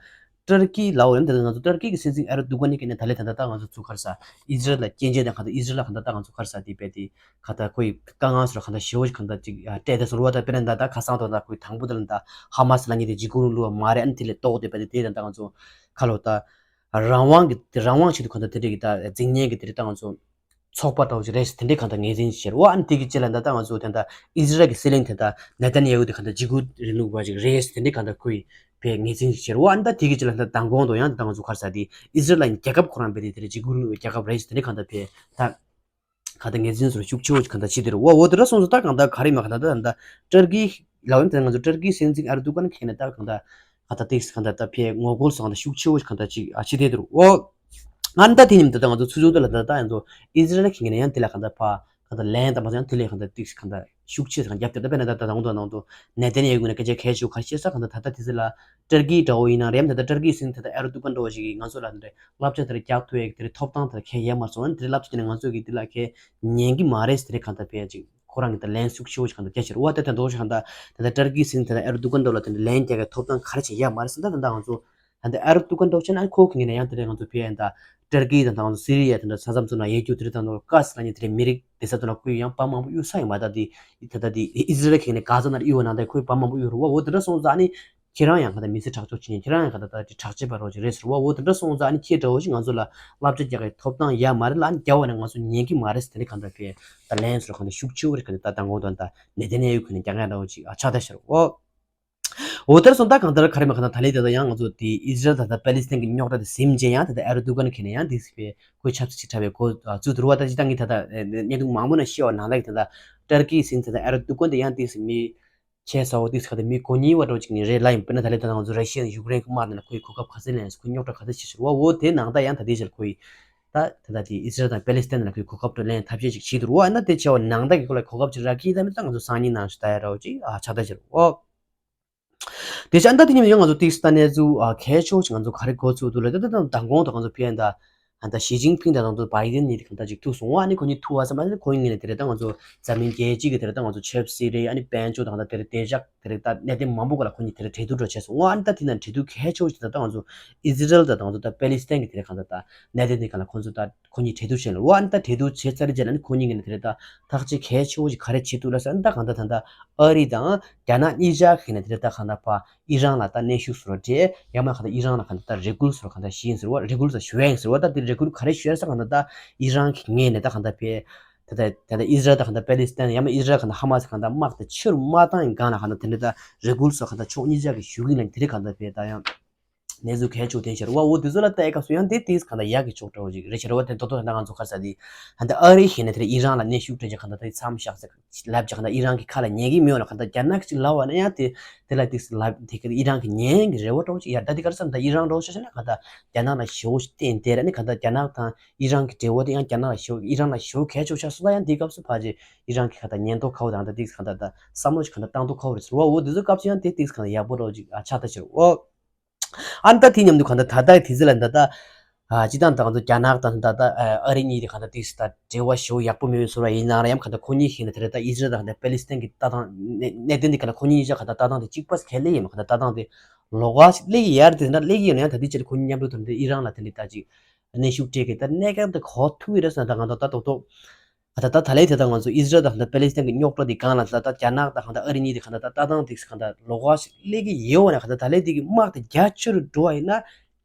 ཏར་ཀི་ལའོ་ཡང་དེ་ང་ཚོ་ཏར་ཀི་གི་སྲིད་འཛིན་ཨེར་དུ་གན་ནི་གི་ནས་ད་ལས་ད་ལྟ་ད་ང་ཚོ་ཚུར་ག་རེ་ཟ་ཨི་ཟི་རལ་ལ་སྐྱོན་བརྗོད་དང་གང་ལྟར་ཨི་ཟི་རལ་ལ་གང་ལྟར་ད་ང་ཚོ་ག་རེ་ཟ་དེ་བས་དེ་ག་ད་ཁོ་ཡི་དཀའ་ངལ་སོགས་གང་ལྟར་ཞེ་བོ་ཞིག་གང་ལྟར་ཅིག་སྤྲད་དེ་སོང་རུ་བ། ད་དཔེར་ན་ད་ད་ཁ་སང་དང་ད་ཁོ་ཡི་དང་པོ་ད་ལ་ད་ཧ་མ་སི་ལ་ཉེ་དེ་འཇིགས་སྐུལ་རིང་ལུགས་པ་མ་རེད། ཨ་ནི་དེ་ལས་ལྡོག་སྟེ་བས་དེ་དེ་ད་ད་ང་ཚོ་ཁ་ལོ་ད་རང་དབང་གི་རང་དབང་ཆེད་དུ་གང་ལྟར་དེ་འདྲས་ཀྱི་ད་འཛིང་ཉེན་གྱི་དེ་འདྲས་ད་ང་ཚོ་ཚོགས་པ་འདྲ་བོ་ཞིག་རེད་ཟེར་དེ་འདྲས་གང་ལྟར་ངོས་འཛིན་བྱེད་རུ་བ། ཨ་ནི་དེ་གི་རྗེས་ལ་ད་ད་ང་ཚོ་དེ་ད་ཨི་ཟི་རལ་གྱི་སྲིད་བློན་དེ་ད་ནེ་ཐན་ཡ་ཧུ་དེ་གང་ལྟར་འཇིགས་སྐུལ་རིང་ལུགས་པ་ཞིག་རེད་ཟེར་དེ་འདྲས་གང་ལྟར་ཁོ་ཡི་བས་ངོས་འཛིན་བྱེད་རུ་བ། ཨ་ནི་ད་དེ་གི་རྗེས་ལ་ད་མདང་དགོང་དུ་ཡང་ད་ང་ཚོ་ག་རེ་ཟ་དེ་ཨི་ཟི་རལ་ལ་རྒྱལ་ཁབ་ཁོ་རང་བས་དེ་དེ་འདྲས་འཇིགས་སྐུལ་རིང་ལུགས་པའི་རྒྱལ་ཁབ་རེད་ཟེར་དེ་འདྲས་གང་ལྟར་བས་ད། ག་ད་ངོས་འཛིན་སོགས་ཤུགས་ཆེ་བོ་ཞིག་ག་ད་བྱེད་དེ་རུ་བ། འོ་དེ་འདྲ་སོང་ཙང་ད་གང་ལྟར་ག་རེ་མ་ག་ད་ད་ད་ད་ཏར་ཀི་ལའོ་ཡང་དེ་ང་ཚོ་ཏར་ཀི་སྲིད་འཛིན་ཨེར་དུ་གན་ཁྱེད་ནས་ད་གང་ལྟར་ག་ད་ཏིག་ག་ད་ད་ཕེ་ངོ་རྒོལ་སོགས་ག་ད་ཤུགས་ཆེ་བོ་ཞིག་ག་ད་ཅིག་ཨ་བྱེད་དེ་རུ་འོ། ང་ད་དེ་ཉིན་ད་ད་ང་ཚོ་ཚུར་ཚུར་དེ་ལ་ད་ད་ཡང་ཚོ་ཨི་ཟི་རལ་ཁྱེད་ནས་ཡང་དེ་ལ་ག་ད་ཕ་ག་ད་ལན་ད་མ་ཡང་དེ་ལས་ག་ད་ཏིག་ག་ད་ཤུགས་ཆེ་ས་ག་རྒྱབ་དེ་ད་ཕེ་ན་ད་ད་ད་ང་ཚོ་ནང་དུ་ནེ་ཐན་ཡ་ཧུ་ནས་སྐད་ཆ་གལ་ཆེ་བོ་ག་བཤད་ས་ག་ད་ད་ད་དེ་ཚེ་ལ་ཏར་ཀི་འདྲ་བོ་ཡིན་ན་རེད། ད་ད་ཏར་ཀི་སྲིད་འཛིན་ད་ད་ཨེར་དུ་གན་འདྲ་བོ་ཞིག་གིས་ང་ཚོ་ལ་ད་བསླབ་བྱ་དེར་རྒྱག་ཐུབ་ཡས་དེར་ཐོབ་ཐང་དེར་ཁས་ཡས་མ་སོང་། དེར་བསླབ་བྱ་དེ་ནི་ང་ཚོ་གིས་དེ་ལ་ཁས་ཉན་གི་མ་རེད་ཟེར་གང་ལྟར་བས་ཅིག་ཁོ་རང་གིས་ད་ལན་ཤུགས་ཆེ་བོ་ཞིག་གང་ལྟར་རྒྱག་ཤེར་བ། ད་དེ་འདྲ་ཞིག་གང་ལྟར་ད་ད་ཏར་ཀི་སྲིད་འཛིན་ད་ད་ཨེར་དུ་གན་འདྲ་བོ་ལ་དེ་འདྲ་ལན་རྒྱག་གི་ཐོབ་ཐང་ག་རེ་བྱེད་ཡས་མ་རེད་ཟེར། ད་ད་ད་ང་ཚོ་ད་ད་ཨེར་དུ་གན་འདྲ་བོ་བྱས་ན་ཁོ་གི་ངོས་ནས་ཡང་དེ་འདྲ་ང་ཚོ་བས་ད་ཏར་ཀི་ད་ད་ང་ཚོ་སི་རི་ཡ་དེ་འདྲ་ས་མཚམས་ཚོ་ན་ཡོད་རྒྱུ་དེ་འདྲ་ད་ད་ཀ་སི་ལ་ཉེ་དེ་འདྲ་མི་རིགས་དེ་ས་ཚོ་ན་ཁོས་ཡང་བ་མང་པོ་གཡུག་ས་ཡིན་པ། ད་དེ་ད་ད་དེ་ཨི་ཟི་རལ་གི་ངོས་ནས་ག་ས་ན་གཡུག་པ་ནང་ད་ཁོས་བ་མང་པོ་གཡུག་རུ་བ། འོ་དེ་འདྲ་སོང་ཙང་ཨ་ནི། ཁྱེད་རང་ཡང་ག་ད་མི་ཚེ་དྲག་སྤྱོད་བྱེད་མཁན། ཁྱེད་རང་ཡང་ག་ད་ད་དེ་དྲག་སྤྱོད་པ་རོགས་ཅིག་རེད་ཟེར་བ། འོ་དེ་འདྲ་སོང་ཙང་ཨ་ནི་ཁྱེད་འདྲ་བོ་ཞིག་ང་ཚོ་ལ་བསླབ་བྱ་རྒྱག་གི་ཐོབ་ཐང་ཡ་མ་རེད་ལ། ཨ་ནི་རྒྱ་བ་ནས་ང་ཚོ་ཉན་གི་མ་རེད་ཟེར་ནས་ག་ད་དེ་ད་ལན་ཟེར་ག་ད་ཤུགས་ཆེ་བོ་རེད། ག་ད་ད་མདང་དགོང་དང་ད་ནད་དེ་ནད་ཡོད་གི་ནས་རྒྱ་ནག་འདྲ་བོ་ཅིག་ཨ་ཆགས་ད་ཤར་འོ། འོ་དེར་སོང་ད་གང་ལྟར་ག་རེ་མ་གང་ལྟར་ད་ལས་དེ་ད་ཡང་ང་ཚོ་དེ་ཨི་ཟི་རལ་དང་ད་པེ་ལི་སི་ཐན་གྱི་རྙོག་དྲ་དེ་ཟིན་རྗེས་ཡང་དེ་ད་ཨེར་དུ་གན་གྱིས་ནས་ཡང་དེ་སི་པའི་ཁོའི་ཆབ་སྲིད་ཅིག་འཁྲབ་པའི་གོ་ཚུལ་དུ་རུ་བ། ད་ཅི་ད་ངས་ད་ད་བརྙན་ཐུང་མང་པོ་ན་ཤེས་བ་ནང་ལ་གི་ད་ད་ཏར་ཀི་ཟིན་ད་ད་ཨེར་དུ་གན་དེ་ཡང་དེ་སི་མི་ཁྱད་མཚར་བོ་དེ་སི་ག་ད་མི་གོ་ཉིས་བ་འདྲ་བོ་ཅིག་ནི་རེད་ལ། ཡིན་དཔེར་ན་ད་ལས་ད་ང་ཚོ་ར་ཤི་ཡ་ཡུཀ་རེན་གྱི་དམག་ནང་ལ་ཁོའི་གོ་སྐབས་ག་ཚད་ལེན། ཁོའི་རྙོག་དྲ་ག་ཚད་བྱེད་ཤེས་རུ་བ། འོ་དེ་ནང་ད་ཡང་ད་དེ་ཞལ་ཁོའི་ད་ད་ད་དེ་ཨི་ཟི་རལ་དང་པེ་ལི་སི་ཐན་ལ་ཁོའི་གོ་སྐབས་དུ་ལེན་ཐབས་ཤེས་ཅིག་བྱེད་དུ་རུ་བ། ཨ་ན་དེ་བྱས་བ་ནང་ད་གི་ཁོ་ལ་གོ་སྐབས་ཅིག་རག་གི་ད་མི་ད་ང་ཚོ་སང་ཉིན་ནང་ཞིག་ད་ཡ་ར་བོ་ཅིག་ཨ་ཆགས་ད་ཤར་འོ། དེ་བཞིན་ད་དེ་ཉིན་ཡང་ང་ཚོ་ཏིག་ས་གནས་ཚུལ་ཨ་གལ་ཆེ་བོ་ཞིག་ང་ཚོ་ག་རེ་གོ་ཚུལ་འདུག་ལ། ད་ད་ད་མདང་དགོང་དང་ང་ཚོ་ཕན་ད་ཨ་ད་ཞི་ཅིན་ཕིང་དང་ང་ཚོ་བྷའི་ཌེན་གཉིས་དེ་གང་ད་ཅིག་ཐུག་སོང་བ། ཨ་ནི་ཁོ་གཉིས་ཐུག་བ་ཙམ་ཨ་ནི་ཁོ་གཉིས་ནས་དེ་རེད་ད་ང་ཚོ་འཛམ་གླིང་རྒྱལ་སྤྱི་གི་དེ་རེད་ད་ང་ཚོ་ཆབ་སྲིད་རེད། ཨ་ནི་དཔལ་འབྱོར་དང་ད་དེ་རེད་བདེ་འཇགས་དེ་རེད་ད་གནད་དོན་མང་པོ་སྐོར་ལ་ཁོ་གཉིས་དེ་རེད་གྲོས་བསྡུར་འགྲོ་བྱས་སོང་བ། ཨ་ནི་ད་དེ་ན་གྲོས་བསྡུར་གལ་ཆེ་བོ་ཞིག་ད་ད་ང་ཚོ་ཨི་ཟི་རལ་དང་ད་ང་ཚོ་ད་པེ་ལི་སི་ཐན་གི་དེ་རེད་གང་ད་ད་གནད་དོན་དེ་གང་ལ་ཁོ་ཚོ་ད་ཁོ་གཉིས་གྲོས་བསྡུར་བྱས་ལ་རུ་བ། ཨ་ནི་ད་གྲོས་བསྡུར་བྱས་ཚར་རྗེས་ལ་ནི་ཁོ་གཉིས་ཀྱིས་ནི་དེ་རེད་ད་ཐག་གཅོད་གལ་ཆེ་བོ་ཞིག་ག་རེ་བྱེད་ཐུབ་ལ་ཟེར། ཨ་ནི་ད་གང་ད་ད་ད་ཨ་རི་དང་རྒྱ་ནག་གཉིས་ཆ་གིས་ནི་དེ་རེད་ད་གང་ད་ཕ་ཨི་རན་ལ་ད་གནོན་ཤུགས་བཟོ་ར་འདྲེ་ཡང་མ་གང་ད་ཨི་རན་ལ་གང་ད་ད་རེ་སྐུལ་བཟོ་ར་གང་ད་བྱེད་ཡིན་ཟེར་བ། རེ་སྐུལ་ཟེར་ཞུ་ཡ་ཡིན་ཟེར་བ། ད་དེ་རེ་སྐུལ་ག་རེ་ཞུ་ཡ་ཟེར་གང་ད་ད་ཨི་རན་གྱི་ངོས་ནས་ད་གང་ད་ཕེ་ད་ད་ད་ད་ཨི་ཟི་རལ་ད་གང་ད་པེ་ལི་སི་ཐན་ཡང་མ་ཨི་ཟི་རལ་གང་ད་ཧ་མ་སི་གང་ད་དམག་ད་ཆེ་རུ་མ་བཏང་ཡིན་གང་ལ་གང་ད་དེ་འདྲ་ད་རེ་སྐུལ་སོགས་གང་ད་ཕྱོགས་གཉིས་ཆ་གི་ཞུ་གི་ལ་དེ་རེ་གང་ད་ཕེ་ད་ཡང་། གནས་ཚུལ་གལ་ཆེ་བོ་དེ་ཤར་བ། འོ་དེ་ཚོ་ལ་ལྟ་ཡི་སྐབས་སུ་ཡང་དེ་དེས་གང་ལྟར་ཡག་གི་ཕྱོགས་འདྲ་བོ་ཞིག་རེད་ཤར་བ། དེ་ཏོག་ཏོག་ད་ང་ཚོ་ཁ་ས་དེ་ད་ལྟ་ཨ་རི་ཡིན་ན་དེ་ཨི་རན་ལ་གནོན་ཤུགས་སྤྲད་ཀྱི་གང་ལྟར་དེ་མཚམས་བཞག་ཟེར་ལབ་ཀྱི་གང་ལྟར་ཨི་རན་གྱི་ཁ་ལ་ཉན་གྱི་མི་ཡོང་ལ། གང་ལྟར་རྒྱ་ནག་གཅིག་ལབ་བ་ན་ཡང་དེ་དེ་ལ་དེ་ལབ་དེ་གི་ཨི་རན་གྱི་ཉན་གྱི་རེ་བ་འདྲ་བོ་ཞིག་ཡར་ད་དེ་ག་རེ་བསམ། ད་ཨི་རན་འདྲ་བོ་ཤ་ཤ་ན་གང་ལྟར་རྒྱ་ནག་ལ་ཞེ་བོ་ཞིག་བརྟེན་དེ་ར་ནི་གང་ལྟར་རྒྱ་ནག་དང་ཨི་རན་གྱི་འབྲེལ་བ་དེ་ཡང་རྒྱ་ནག་ལ་ཞེ་བོ་ཨི་རན་ལ་ཞེ་བོ་གལ་ཆེ་བོ་ཆགས་སོང་། ད་ཡང་དེའི་སྐབས་སུ་ཕལ་ཆེར་ཨི་རན་གྱི་གང་ལྟར་ཉན་མདོག་ཁ་བོ་དང་ད་དེ་གང་ལྟར་ད་བསམ་བློ་ཞིག་གང་ལྟར་བཏང་མདོག་ཁ་བོ་རེད་ཟེར་བ། འོ་དེ་ཚོ་སྐབས་སུ་ཡང་དེ་དེ་གང་ལྟར་ཡག་པོ་འདྲ་བོ་ཅིག་ཨ་ཆགས་ད་ཕྱིར་འོ། ཨ་ནི་ད་དེ་མཉམ་དུ་གང་ལྟར་ད་ལྟའི་དུས་ཚོད་ལ་ད་ལྟ་ཨ་སྤྱི་བཏང་ད་ང་ཚོ་རྒྱ་ནག་དང་ད་ལྟ་ཨ་རི་གཉིས་དེ་གང་ལྟར་དེ་ད་འབྲེལ་བ་ཞེ་བོ་ཡག་པོ་མེད་པའི་བཟོ་འདྲ་ཡིན་ན་ར་ཡང་གང་ལྟར་ཁོ་གཉིས་ཤིག་ནས་དེ་རེད་ད་ཨི་ཟི་རལ་དང་གང་ལྟར་པེ་ལི་སི་ཐན་གྱི་ལྟ་སྟངས་གནད་གནད་དོན་དེ་གང་ལྟར་ཁོ་གཉིས་གཉིས་ཆ་གང་ལྟར་ལྟ་སྟངས་དེ་གཅིག་པ་གལ་ལེ་ཡིན་མ་གང་ལྟར་ལྟ་སྟངས་དེ་ལོགས་ཀ་ཞིག་སླེབས་ཀྱི་ཡོད་རེད། དེ་འདྲ་སླེབས་ཀྱི་ཡོད་ན་ཡང་ད་ལྟའི་ཆར་ཁོ་གཉིས་མཉམ་དུ་དེ་འདྲ་ཨི་རན་ལ་དེ་འདྲ་ད་ཅིག་གནོན་ཤུགས་སྤྲད་ཀྱི་ད་གནད་འགག་དེ་གོ་ཐུབ་ཀྱི་རེད་ཟེར་ན་ད་གང་ལྟར་ད་རྡོག་རྡོག་ད་ད་ད་ལས་དེ་ད་ང་ཚོ་ཨི་ཟི་རལ་དང་ད་པེ་ལི་སི་ཐན་གྱི་རྙོག་དྲ་འདི་སྒང་ལ་ད་ད་རྒྱ་ནག་དང་ད་ཨ་རི་གཉིས་དེ་གང་ལྟར་ད་ལྟ་སྟངས་དེ་གང་ལྟར་ལོགས་ཀ་ཞིག་སླེབས་ཀྱི་ཡོད་པ་ན་གང་ལྟར་ད་ལས་དེ་གི་དམག་དེ་རྒྱ་ཆེ་རུ་འགྲོ་བ་ཡིན་ན་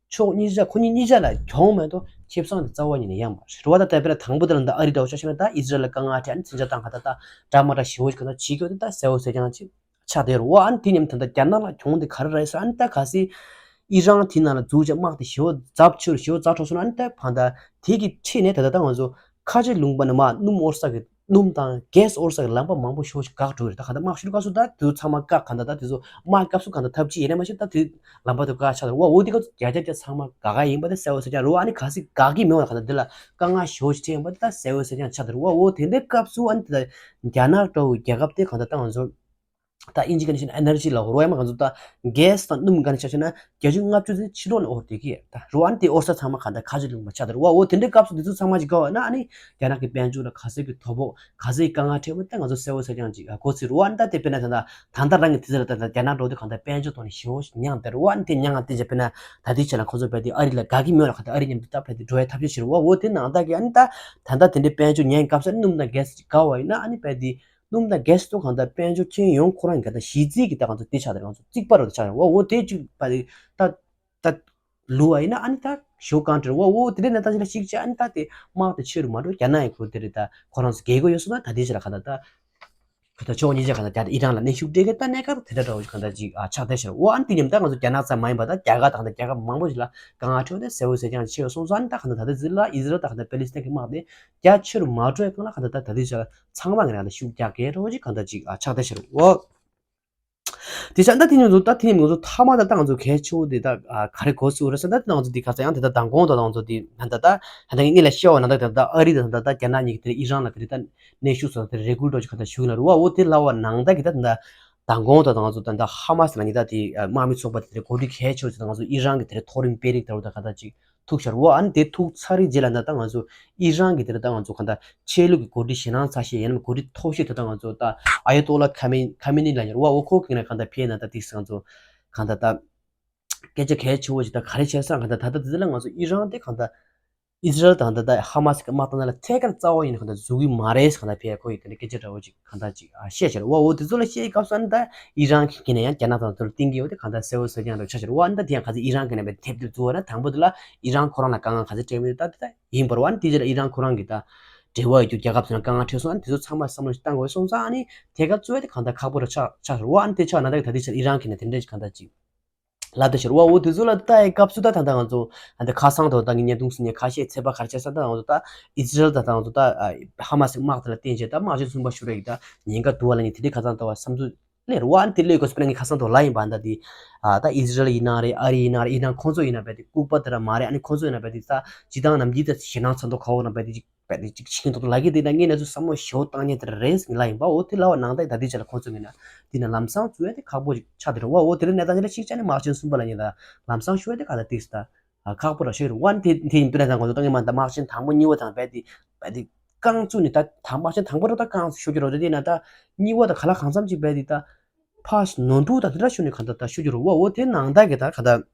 ཕྱོགས་གཉིས་ཆ་ཁོ་གཉིས་གཉིས་ཆ་ལ་གྱོང་མེད་དོ་ཁེ་བཟང་དེ་རྩ་བ་ཉིད་ནས་ཡོད་མ་རེད་བ། ད་ད་དཔེར་ན་དང་པོ་དེ་ལ་ད་ཨ་རི་འདྲ་བོ་ཆ་བཞག་ན་ད་ཨི་ཟི་རལ་ལ་དཀའ་ངལ་འཕྲད་ཨ་ནི་མཚོན་ཆ་བཏང་གང་ལྟར་ད་འདྲ་མ་འདྲ་ཞེ་བོ་ཞིག་གང་ལྟར་བྱེད་རྒྱུ་དེ་ད་གསལ་བོ་གསལ་རྐྱང་ཅིག་ཆགས་བསྡད་ཡོད་རེད་བ། ཨ་ནི་དེ་མཉམ་དུ་ད་རྒྱ་ནག་ལ་གྱོང་དེ་ག་རེ་རེད་ཟེར་ཨ་ནི་ད་གལ་སྲིད་ཨི་རན་དེ་ནང་ལ་འཛུལ་བྱས་དམག་དེ་ཞེ་པོ་ཛབ་ཆེ་རུ་ཞེ་པོ་ཛ་འཕྲོག་སོང་ན་ཨ་ནི་ད་ཕན་ད་དེ་གི་འཁྲིས་ནས་ད་ལྟ་ད་ང་ཚོ་ཁ་ཆེ་ལུང་པ་ནས་མར་སྣུམ་དབོར་ས་གི་སྣུམ་དང་གྷེ་སི་དབོར་ས་གི་ལམ་པ་མང་པོ་ཞེ་པོ་ཞིག་འགག་འགྲོ་གི་རེད། ད་གང་ལྟར་དམག་ཤུལ་སྐབས་སུ་ད་དེ་ཚོ་ཚང་མ་བཀག་གང་ལྟར་ད་དེ་ཚོ་དམག་སྐབས་སུ་གང་ལྟར་ཐབས་ཇུས་ཡིན་ན་མ་ཤེས་ད་དེ་ལམ་པ་དེ་བཀག་ཆགས་འདུག་བ། འོ་དེ་སྐབས་སུ་བརྒྱ་ཆ་བརྒྱ་ཚང་མ་དགའ་ག་ཡིན་པ་དེ་གསལ་བོ་གསལ་རྐྱང་རེད་བ། ཨ་ནི་གལ་སྲིད་དགའ་གི་མེད་པ་ན་གང་ལྟར་དེ་ལ་དཀའ་ངལ་ཞེ་པོ་ཞིག་འཕྲད་ཡིན་པ་དེ་ད་གསལ་བོ་གསལ་རྐྱང་ཆགས་འདུག་བ། འོ་དེ་འདྲའི་སྐབས་སུ་ཨ་ནི་དེ་ལ་རྒྱ་ནག་འདྲ་བོ་རྒྱལ་ཁབ་དེ་གང་ལྟར་ད་ང་ཚོ་ད་ཨིན་ཇི་སྐད་ནས་བཤད་ན་ཨེ་ནར་ཇི་ལབ་རོ་ཡ་མ། ག་ཚོད་ད་གྷེ་སི་དང་སྣུམ་ག་ནས་ཆ་བཞག་ན་བརྒྱ་ཆ་ལྔ་བཅུ་ཙམ་ཕྱི་ལོགས་ནས་དབོར་བསྡད་ཀྱི་ཡོད། ད་རོ་ཨ་ནི་དེ་དབོར་ས་ཚང་མ་ག་ད་ཁ་ཆེ་ལུང་པ་ཆགས་ད་རོ་ཨ། འོ་དེ་འདྲའི་སྐབས་སུ་དེ་ཚོ་ཚང་མ་ཅིག་དགའ་བ་ན་ཨ་ནི་རྒྱ་ནག་གི་དཔལ་འབྱོར་ལ་ག་ཚོད་ཀྱི་དོ་ཕོག་ག་ཚོད་ཀྱི་དཀའ་ངལ་འཕྲད་པ་ད་ང་ཚོ་གསལ་བོ་གསལ་རྐྱང་ཅིག་གོ་ཚོད་རོ་ཨ། ཨ་ནི་ད་དེ་དཔེར་ན་ད་ད་ད་ལྟ་རང་གི་དུས་ཚོད་ལ་ད་ད་རྒྱ་ནག་འགྲོ་དུས་གང་ལྟར་དཔལ་འབྱོར་ཐོག་ནས་ཞེ་པོ་ཉམས་ད་རོ་ཨ། ཨ་ནི་དེ་ཉམས་ང་དེ་ཅིག་དཔེར་ན་ད་དེ་ཆ་ལ་ཁོ་ཚོ་དཔེ་དེ་ཨ་རི་ལ་དགའ་གི་མེད་ལ་ག་ད་ཨ་རི་མཉམ་དུ་ད་དཔེ་དེ་འགྲོ་བའི་ཐབས་ཤེས་བྱེད་རོ་ཨ། འོ་དེ་ནང་ད་གི་ཨ་ནི་ད་ད་ལྟ་དེ་འདྲའི་དཔལ་འབྱོར་ཉམས་སྐབས་སུ་སྣུམ་དང་གྷེ་སི་ཅིག་དགའ་བ་ཡིན་ན་ཨ་ནི་དཔེ་དེ། སྣུམ་དང་གྷེ་སི་ཐོག་གང་ལྟར་དཔལ་འབྱོར་ཁྱོན་ཡོངས་ཁོ་རང་གི་ད་གཞི་རྩའི་གི་ད་གང་ཚོ་དེ་ཆགས་ཏེ་ང་ཚོ་རྩིག་པ་རུ་ཆགས་ཡོང་བ། འོ་དེ་གཅིག་པ་དེ་ད་ད་ལུ་བ་ཡིན་ན་ཨ་ནི་ད་ཞོ་གང་དྲིལ་བ། འོ་དེ་འདྲ་ནས་ད་ཅི་ལ་ཞིག་ཅི་ཨ་ནི་ད་དེ་དམག་དེ་ཆེ་རུ་མ་འགྲོ་རྒྱ་ནག་ཡི་ཁུལ་དེ་རེད། ད་ཁོ་རང་ཚོ་རྒྱལ་སྒོ་ཡོད་སོང་ན་ད་དེ་ཆ་ལ་གང་ལྟར་ད་ཁོ་ད་ཕྱོགས་གཉིས་ཆ་གང་ལྟར་རྒྱ་ཨི་རན་ལ་གནོན་ཤུགས་སྤྲད་གི་ད་གནད་འགག་དེ་འདྲ་འདྲ་བོ་གང་ལྟར་ཅིག་ཨ་ཆགས་བསྡད་ཤག་འོ་ཨ་ནི་དེ་མཉམ་ད་ང་ཚོ་རྒྱ་ནག་ཙམ་མ་ཡིན་པ་ད་རྒྱ་གར་ད་གང་ལྟར་རྒྱལ་ཁབ་མང་པོ་ཞིག་ལ་དཀའ་ངལ་འཕྲད་དེ་གསལ་བོ་གསལ་རྐྱང་ཆེ་བ་སོང་ཙང་ཨ་ནི་ད་གང་ལྟར་ད་ལྟ་ཟིག་ལ་ཨི་ཟི་རལ་ད་གང་ལྟར་པེ་ལི་སི་ཐན་གི་དམག་དེ་རྒྱ་ཆེ་རུ་མ་འགྲོ་ཡ་གང་ལ་གང་ལྟར་ད་ད་ལྟའི་ཆར་ཚང་མ་གི་ནང་ལ་ཤུགས་རྒྱག་གི་རེད་བ་ཅིག་གང་ལྟར་ཅིག་ཨ་ཆགས་བསྡད་ཤག་རེད་བ། དེ་ཆ་ད་དེ་ནས་ང་ཚོ་ད་དེ་ནས་ང་ཚོ་མཐའ་མ་ད་ད་ང་ཚོ་གལ་ཆེ་བོ་དེ་ད་ཨ་ག་རེ་གོ་ཚུལ་རེད་ཟེར་ན་ད་ང་ཚོ་དེ་ག་ཚོད་ཡང་དེ་ད་མདང་དགོང་ད་ང་ཚོ་དེ་ད་ད་ད་ངས་ལ་ཤེས་བ་ན་ད་ད་ཨ་རི་ད་ད་རྒྱ་ནག་གཉིས་ཀྱི་དེ་ཨི་རན་ལ་དེ་ད་གནོན་ཤུགས་སོགས་དེ་རེ་སྐུལ་འགྲོ་ཅིག་གང་ལྟར་ཞུ་གི་ན་རུ་བ། འོ་དེ་ལ་བ་ནང་ད་གི་ད་ད་མདང་དགོང་ད་ད་ང་ཚོ་ད་ད་ཧ་མ་སི་ལ་ནི་ད་དེ་དམག་མི་ཚོགས་པ་དེ་གོ་སྒྲིག་གལ་ཆེ་བོ་ཅིག་ད་ང་ཚོ་ཨི་རན་གྱི་དེ་མཐོ་རིམ་དཔོན་རིགས་ད་རུ་ད་ག་ད་ཅིག་ཐུག་ཤར་བ། ཨ་ནི་དེ་ཐུག་ཚར་རེད་རྗེས་ལ་ད་ལྟ་ང་ཚོ་ཨི་རན་གྱི་དེ་ལ་ད་ང་ཚོ་ག་ད་ཆོས་ལུགས་ཀྱི་འགོ་ཁྲིད་ཞེད་སྣང་ཚ་ཤོས་ཡང་ན་འགོ་ཁྲིད་མཐོ་ཤོས་དེ་ད་ང་ཚོ་ད་ཨ་ཡ་ཏོ་ལ་ཁ་མེ་ཁ་མེ་ནི་ལ་ཉར་བ། འོ་ཁོ་གི་ན་ག་ད་ཕེ་ན་ད་དེ་ང་ཚོ་ག་ད་ད་སྐད་ཆ་གལ་ཆེ་བོ་ཞིག་ད་ག་རེ་བྱས་སང་ག་ད་ད་ད་དེ་ལ་ང་ཚོ་ཨི་རན་དེ་ག་ད་ ཨི་ཟི་རལ་དང་ད་ལྟ་ཧ་མ་སི་གི་དམག་དང་ལ་ཐད་ཀར་རྩ་བ་ཡིན་གང་ལྟར་འཛུལ་གི་མ་རེད་གང་ལྟར་བྱས་ཁོ་ཡིས་དེ་འདྲ་སྐད་ཆ་འདྲ་བོ་ཅིག་གང་ལྟར་ཅིག་ཨ་བཤད་བྱས་རེད་བ། འོ་དེ་ཚོ་ལ་བཤད་སྐབས་སུ་ཨ་ནི་ད་ཨི་རན་གྱི་ནས་ཡང་རྒྱ་ནག་དང་དེ་ཚོ་ལ་བསྟུན་གི་ཡོད་དེ་གང་ལྟར་གསལ་བོ་གསལ་རྐྱང་འདྲ་བོ་ཆགས་བྱས་རེད་བ། ཨ་ནི་ད་དེ་ཡང་གང་ལྟར་ཨི་རན་གྱི་ནས་བས་ཐེབས་དེ་འཛུལ་བ་ན་དང་པོ་དེ་ལ་ཨི་རན་ཁོ་རང་ལ་དཀའ་ངལ་གང་ལྟར་འཕྲད་མི་འདུག་ད་དེ་ད་ཡིན་པར་བ། ཨ་ནི་དེ་རྗེས་ལ་ཨི་རན་ཁོ་རང་གི་ད་འབྲེལ་བ་ཡོད་རྒྱུ་རྒྱལ་ཁབ་ཚོ་ལ་དཀའ་ངལ་འཕྲད་སོང་། ཨ་ནི་དེ་ཚོ་ཚང་མ་བསམ་བློ་ཞིག་བཏང་དགོས་སོང་ཙང་ཨ་ནི་དེ་ག་གཙོ་བོ་དེ་གང་ལྟར་ཁག་པོ་རུ་ཆགས་ཆགས་རེད་བ། ཨ་ནི་དེ་ཆགས་ན་ད་གི་ད་དེ་ཆགས་ཨི་རན་གྱི་ནས་དེ་འདྲས་ཀྱི་གང་ལྟར་ཅིག་ལབ་ད་ཤར་བ། འོ་དེ་ཚོ་ལ་ལྟ་ཡི་སྐབས་སུ་ད་ད་ལྟ་ང་ཚོ་ཨ་འདི་ཁ་སང་དང་ད་གི་བརྙན་ཐུང་སི་ཉའི་ཁ་ཤས་ཚད་པ་ག་རེ་བྱས་ས་ད་ང་ཚོ་ད་ཨི་ཟི་རལ་ད་ད་ང་ཚོ་ད་ཧ་མ་སི་དམག་དེ་ལ་བརྟེན་བྱས་ད་དམག་ཆེན་གསུམ་པ་ཤོར་ཡི་ད་ཉེན་ཁ་འདུག་བ་ལ་ནི་དེ་འདྲའི་ཁ་སང་ད་བ་བསམ་ཚུལ་སླེབས་རེད་བ། ཨ་ནི་དེ་སླེབས་དགོས་སི་པ་ངས་ཁ་སང་དུ་ལ་ཡིན་པ་ད་དེ་ཨ་ད་ཨི་ཟི་རལ་ཡིན་ན་རེད། ཨ་རི་ཡིན་ན་རེད། ཡིན་ན་ཁོང་ཚོ་ཡིན་ན་བས་དེ་ལྐུགས་པ་དེ་ར་མ་རེད། ཨ་ནི་ཁོང་ཚོ་ཡིན་ན་བས་དེ་ད་སྤྱི་བཏང་ནམ་རྒྱུན་ད་ཞེད་སྣང་ཚ་མདོག་ཁ་བོ་ན་བས་དེ་ཅིག་བས་དེ་ཅིག་ཤིང་ཏོག་ཏོ་ལ་གི་དེ་ད་ངས་ན་ཚོ་བསམ་བློ་ཞེ་པོ་བཏང་ཉན་དེ་རེད་ལ་ཡིན་པ། འོ་དེ་ལ་བ་ནང་ད་ད་དེ་ཆ་ལ་ཁོང་ཚོ་ངས་ན་དེ་ན་ལམ་སང་ཚུ་ཡ་དེ་ཁག་པོ་ཅིག་ཆགས་དེ་རེད་བ། འོ་དེ་ལ་གནས་སྟངས་ཆ་ལ་ཤིག་ཆ་ནས་དམག་ཆེན་གསུམ་པ་ལ་ཉེ་ད་ལམ་སང་ཤོད་དེ་ག་ད་ཏིག་ད་ཁག་པོ་ར་ཤོད་རེད་བ། ཨ་ནི་དེ་དེ་ཡིན་དུས་ན་ད་ང་ཚོ་ད་ངས་མ་ད་དམག་ཆེན་དང་པོ་གཉིས་པ་དང་བས་དེ་བས་དེ་རྐང་བཙུགས་ནས་ད་དམག་ཆེན་དང་པོ་ར་ད་རྐང་ཤོད་ཀྱི་རོ། དེ་དེ་ན་ད་གཉིས་པ་ད་ག་ལ་གང་འཚམ་ཅིག་བས་དེ་ད་ཕར་ནོར་འཁྲུལ་དང་དེ་འདྲ་ཤོར་ནས་གང་ད་ད་ཤོད་ཀྱི་རོ་བ། འོ་དེ་ནང་ད་གི་ད་ག་ད།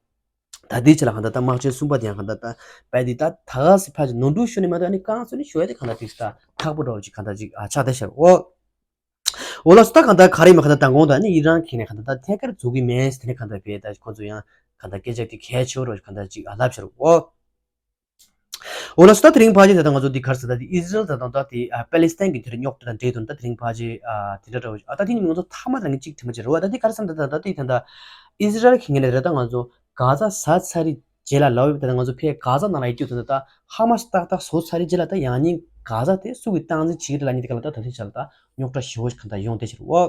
ད་ལྟའི་ཆ་ལ་གང་ལྟར་ད་དམག་ཆེན་གསུམ་པ་དེ་ཡང་གང་ལྟར་ད་བས་དེ་ད་ད་ག་སི་ཕ་ཅིག་ནོར་འཁྲུལ་ཤོར་ནས་མ་གཏོགས་ཨ་ནི་རྐང་བཙུགས་ནས་ཤོར་ཡ་དེ་གང་ལྟར་ཏིག་ད་ཁག་པོ་འདྲ་བོ་ཅིག་གང་ལྟར་ཅིག་ཨ་ཆགས་བསྡད་ཤག་འོ། འོ་ལགས་སོ། ད་གང་ལྟར་ག་རེ་མ་གང་ལྟར་མདང་དགོང་དང་ནི་ཨི་རན་གྱི་ནས་གང་ལྟར་ད་ཐད་ཀར་འཛུགས་ཀྱི་མེད་ཟེར་ནས་གང་ལྟར་བས་ད་ཁོ་ཚོ་ཡང་གང་ལྟར་སྐད་ཆ་དེ་གལ་ཆེ་བོ་རོ་གང་ལྟར་ཅིག་ཨ་ལབ་ཤར་འོ། འོ་ལགས་སོ། ད་དེ་རིང་ཕལ་ཆེར་ད་ལྟ་ང་ཚོ་འདི་ག་རེ་ཟེར་ད་དེ་ཨི་ཟི་རལ་ད་དང་ད་དེ་ཨ་པེ་ལི་སི་ཐན་གྱི་དེ་རིང་རྙོག་དྲ་དང་འབྲེལ་དུ་ད་དེ་རིང་ཕལ་ཆེར་ཨ་དེ་འདྲ་འདྲ་བོ་ཨ་ད་དེ་ནི་ང་ཚོ་མཐའ་མ་དང་གཅིག་དྲི་མ་བྱེད་རོགས། ཨ་ད་དེ་ག་རེ་ཟེར་ད་ད་ད་དེ་ད་ད་ཨི་ཟི་རལ་གྱི་ངོས་ནས་རེད་ད་ང་ཚོ་གྷ་ཛ་ཟ་ཚར་རེད་རྗེས་ལ་ལབ་ཡོད་ད་ད་ང་ཚོ་ཕའི་གྷ་ཛ་ནང་ལ་ཡོད་རྒྱུ་ད་ད་ཧ་མ་སི་ཏག་ཏག་བཟོ་ཚར་རེད་རྗེས་ལ་ད་ཡང་ཉིན་གྷ་ཛ་དེ་སུ་གི་སྟངས་འཛིན་བྱེད་ཀྱི་རེད་ལབ་ཉིན་དེ་ག་ལ་ད་ད་དེ་ཆ་ལ་ད་རྙོག་དྲ་ཞེ་བོ་ཞིག་གང་ལྟར་ཡོང་བསྡད་ཤག་འོ།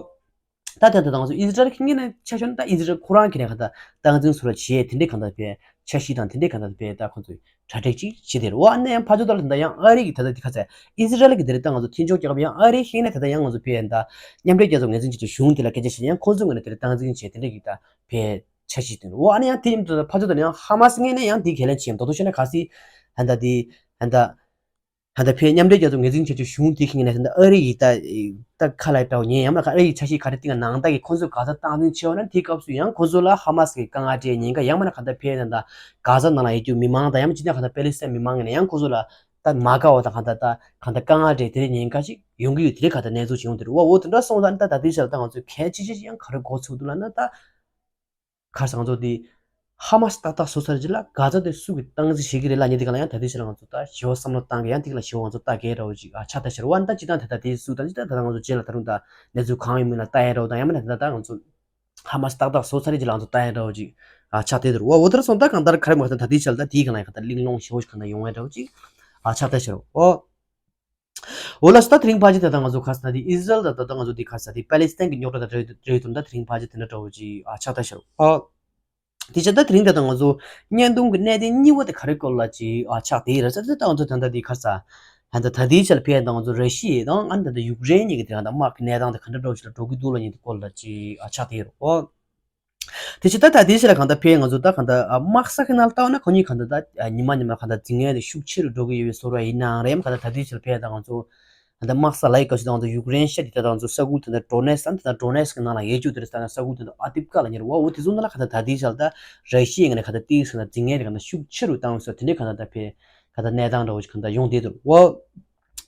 ད་ད་ད་ང་ཚོ་ཨི་ཟི་རལ་གྱི་ངོས་ནས་ཆ་མཚོན་ད་ཨི་ཟི་རལ་ཁོ་རང་གི་ནས་ག་ད་སྟངས་འཛིན་ཟུར་བྱེད་དེ་འདྲའི་གང་ལྟར་བས་འཆར་གཞི་དང་དེ་འདྲའི་གང་ལྟར་བས་ད་ཁོ་ཚོས་གྲ་སྒྲིག་ཅིག་བྱེད་དེ་རེད་བ། ཨ་ནི་ཡང་ཕར་ཕྱོགས་ད་ལ་ད་ཡང་ཨ་རི་གི་ད་ད་དེ་ག་ཚད་ཨི་ཟི་རལ་གི་དེ་རེད་ད་ང་ཚོ་མཐུན་ཕྱོགས་རྒྱལ་ཁབ་ཡང་ཨ་རི་ཤེས་ནས་ད་ད་ཡང་ང་ཚོ་བས་ད་མཉམ་འབྲེལ་རྒྱལ་ཚོགས་ངོས་འཛིན་བྱེད་ཆེད་གཞུང་དེ་ལ་སྐད་ཆ་བཤད་ཡང་ཁོ་ཚོའི་ངོས་ནས་དེ་རེད་སྟངས་འཛིན་བྱེད་དེ་འདྲའི་གི་ད་བས་འཆར་གཞི་དེ་རེད་བ། ཨ་ནི་ཡང་དེ་ཡིན་དུས་ཕར་ཕྱོགས་ད་ལ་ཡང་ཧ་མ་སི་ངོས་ནས་ཡང་དེ་ག་ལེན་བྱེད་ཡང་ད་དུ་ཤེས་ན་ག་སི་ད་ད་དེ་ད་ད། ད་ལྟ་ཕའི་མཉམ་འབྲེལ་རྒྱལ་ཚོགས་ངོས་འཛིན་བྱ་རྒྱུ་གཞུང་དེ་གི་ངོས་ནས་ད་ལྟ་ཨ་རི་ཡིས་ད་ད་ཁ་ལ་ལྟ་བ་ཉན་ཡང་མ་ཁ་ཨ་རི་ཡིས་འཆར་གཞི་ག་རེ་བཏིང་ང་ནང་ད་གི་ཁོང་ཚོས་གྷ་ཛ་སྟངས་འཛིན་བྱེད་འོ་ན་དེའི་སྐབས་སུ་ཡང་ཁོང་ཚོ་ལ་ཧ་མ་སི་གི་དཀའ་ངལ་སྤྲད་ཉེན་ཁ་ཡང་མ་ན་ག་ད་ཕའི་ད་ད་གྷ་ཛ་ནང་ལ་ཡོད་རྒྱུ་མི་མང་དང་ཡང་མ་ཅི་ན་ག་ད་པེ་ལི་སི་ཐན་མི་མང་ངོས་ནས་ཡང་ཁོང་ཚོ་ལ་ད་མ་དགའ་བ་དང་ག་ད་ད་ག་ད་དཀའ་ངལ་སྤྲད་དེ་རེ་ཉེན་ཁ་ཞིག་ཡོང་གི་ཡོད་དེ་རེ་ག་ད་གནས་ཚུལ་ཞིག་ཡོང་དེ་རེད་བ། འོ་དེ་འདྲ་སོང་ཙང་ད་ད་ལྟའི་ཆར་ད་ང་ཚོས་གལ་ཆེ་ཆེ་ཞིག་ཡང་ག་རེ་གོ་ཚུགས་འདུག་ལབ་ན་ད། ཁ་སང་ང་ཚོ་དེ་ཧ་མ་སི་ཏག་ཏག་བཟོ་ཚར་རྗེས་ལ་གྷ་ཛ་དེ་སུ་གིས་སྟངས་འཛིན་བྱེད་ཀྱི་རེད་ལབ་ཉེ་དེ་ག་ལ་ཡང་ད་དེ་ཕྱིར་ང་ཚོ་ད་ཞེ་པོ་བསམ་བློ་བཏང་གི་ཡང་དེ་ག་ལ་ཞེ་པོ་ང་ཚོ་ལྟ་གི་རེད་བ་ཅིག་ཨ་ཆགས་ད་ཕྱིར་བ་ད་ཅི་ད་དེ་ད་དེ་སུ་ད་ཅི་ད་ད་ང་ཚོ་རྗེས་ལ་ད་རུང་ད་གནས་ཚུལ་གང་ཡོད་མིན་ལ་ལྟ་ཡ་རེད་བ་དང་ཡང་མིན་ན་ད་ད་ང་ཚོ་ཧ་མ་སི་ཏག་ཏག་བཟོ་ཚར་རྗེས་ལ་ང་ཚོ་ལྟ་ཡ་རེད་བ་ཅིག་ཨ་ཆགས་དེ་དེ་རེད་བ། འོ་དེར་སོང་ད་གང་ལྟར་ག་རེ་མ་ག་ད་ད་དེ་ཕྱིར་ད་དེ་ག་ལ་ཡང་ག་ད་གླེང་སློང་ཞེ་པོ་ཞིག་ག་ད་ཡོང་ཡ་རེད་བ་ཅིག་ཨ་ཆགས་ད་ཕྱིར་འོ། འོ་ལགས་སོ། ད་དེ་རིང་ཕལ་ཆེར་ད་ལྟ་ང་ཚོ་ཁ་ས་ད་དེ་ཨི་ཟི་རལ་དང་ད་ལྟ་ང་ཚོ་དེ་ཁ་ས་དེ་པ་ལི་སི་ཐན་གྱི་རྙོག་དྲ་དང་འབྲེལ་འབྲེལ་དུ་ད་དེ་རིང་ཕལ་ཆེར་དེ་འདྲ་འདྲ་བོ་ཅིག་ཨ་ཆགས་ད་ཤར་ཨ། དེ་ཆ་ད་དེ་རིང་ད་ལྟ་ང་ཚོ་བརྙན་ཐུང་གི་གནད་དོན་གཉིས་པ་དེ་ག་རེ་སྐོར་ལ་ཅིག་ཨ་ཆགས་དེ་རེད་ས་ད་ད་ང་ཚོ་ད་ལྟ་དེ་ཁ་ས་ད་ལྟ་ད་དེའི་ཆར་ཕེ་ད་ང་ཚོ་ར་ཤི་ཡ་དང་ཨ་ད་ལྟ་ཡུཀ་རེན་གཉིས་ཀྱི་དེ་ད་དམག་གི་གནས་སྟངས་དེ་ག་འདྲ་འདྲ་བོ་ཞིག་ལ་འགྲོ་གི་འདུག་ལ་ཉིན་དེ་སྐོར་ལ་ཅིག་ཨ་ཆགས་དེ་རེད་ཨོ། དེ་ཕྱིར་ད་ད་དེའི་ཕྱིར་ལ་གང་ལྟར་ཕེ་ང་ཚོ་ད་གང་ལྟར་ཨ་དམག་ས་ཁེ་ནང་ལྟ་བ་ན་ཁོ་གཉིས་གང་ལྟར་ད་ཨ་ཉི་མ་ཉི་མ་གང་ལྟར་འཛིང་ངན་དེ་ཤུགས་ཆེ་རུ་འགྲོ་གི་ཡོད་པའི་བཟོ་འདྲ་ཡིན་ནའང་རེད་ཡང་གང་ལྟར་ད་དེའི་ཕྱིར་ཕེ་ད་ང་ཚོ་གང་ལྟར་དམག་ས་ལ་ཡི་སྐབས་སུ་ད་ང་ཚོ་ཡུཀ་རེན་ཤ་དེ་ད་ང་ཚོ་ས་ཁུལ་དེ་འདྲ་ཌོ་ནེ་སི་ད་ང་ཚོ་ཌོ་ནེ་སི་གི་ནང་ལ་ཡོད་རྒྱུ་དེ་རེད་ད་ས་ཁུལ་དེ་འདྲ་ཨ་ཏིབ་ཀ་ལ་ཉེ་རུ་བ་འོ་དེ་ཚོ་ནང་ལ་གང་ལྟར་ད་དེའི་ཕྱིར་ད་ར་ཤི་ཡའི་ངོས་ནས་གང་ལྟར་ཏིས་གང་ལྟར་འཛིང་ངན་དེ་གང་ལྟར་ཤུགས་ཆེ་རུ་བཏང་བའི་བཟོ་དེ་འདྲའི་གང་ལྟར་ད་ཕེ་གང་ལྟར་གནས་སྟངས་འདྲ་བོ་ཞིག་གང་ལྟར་ཡོང་བསྡད་འདུག་འོ།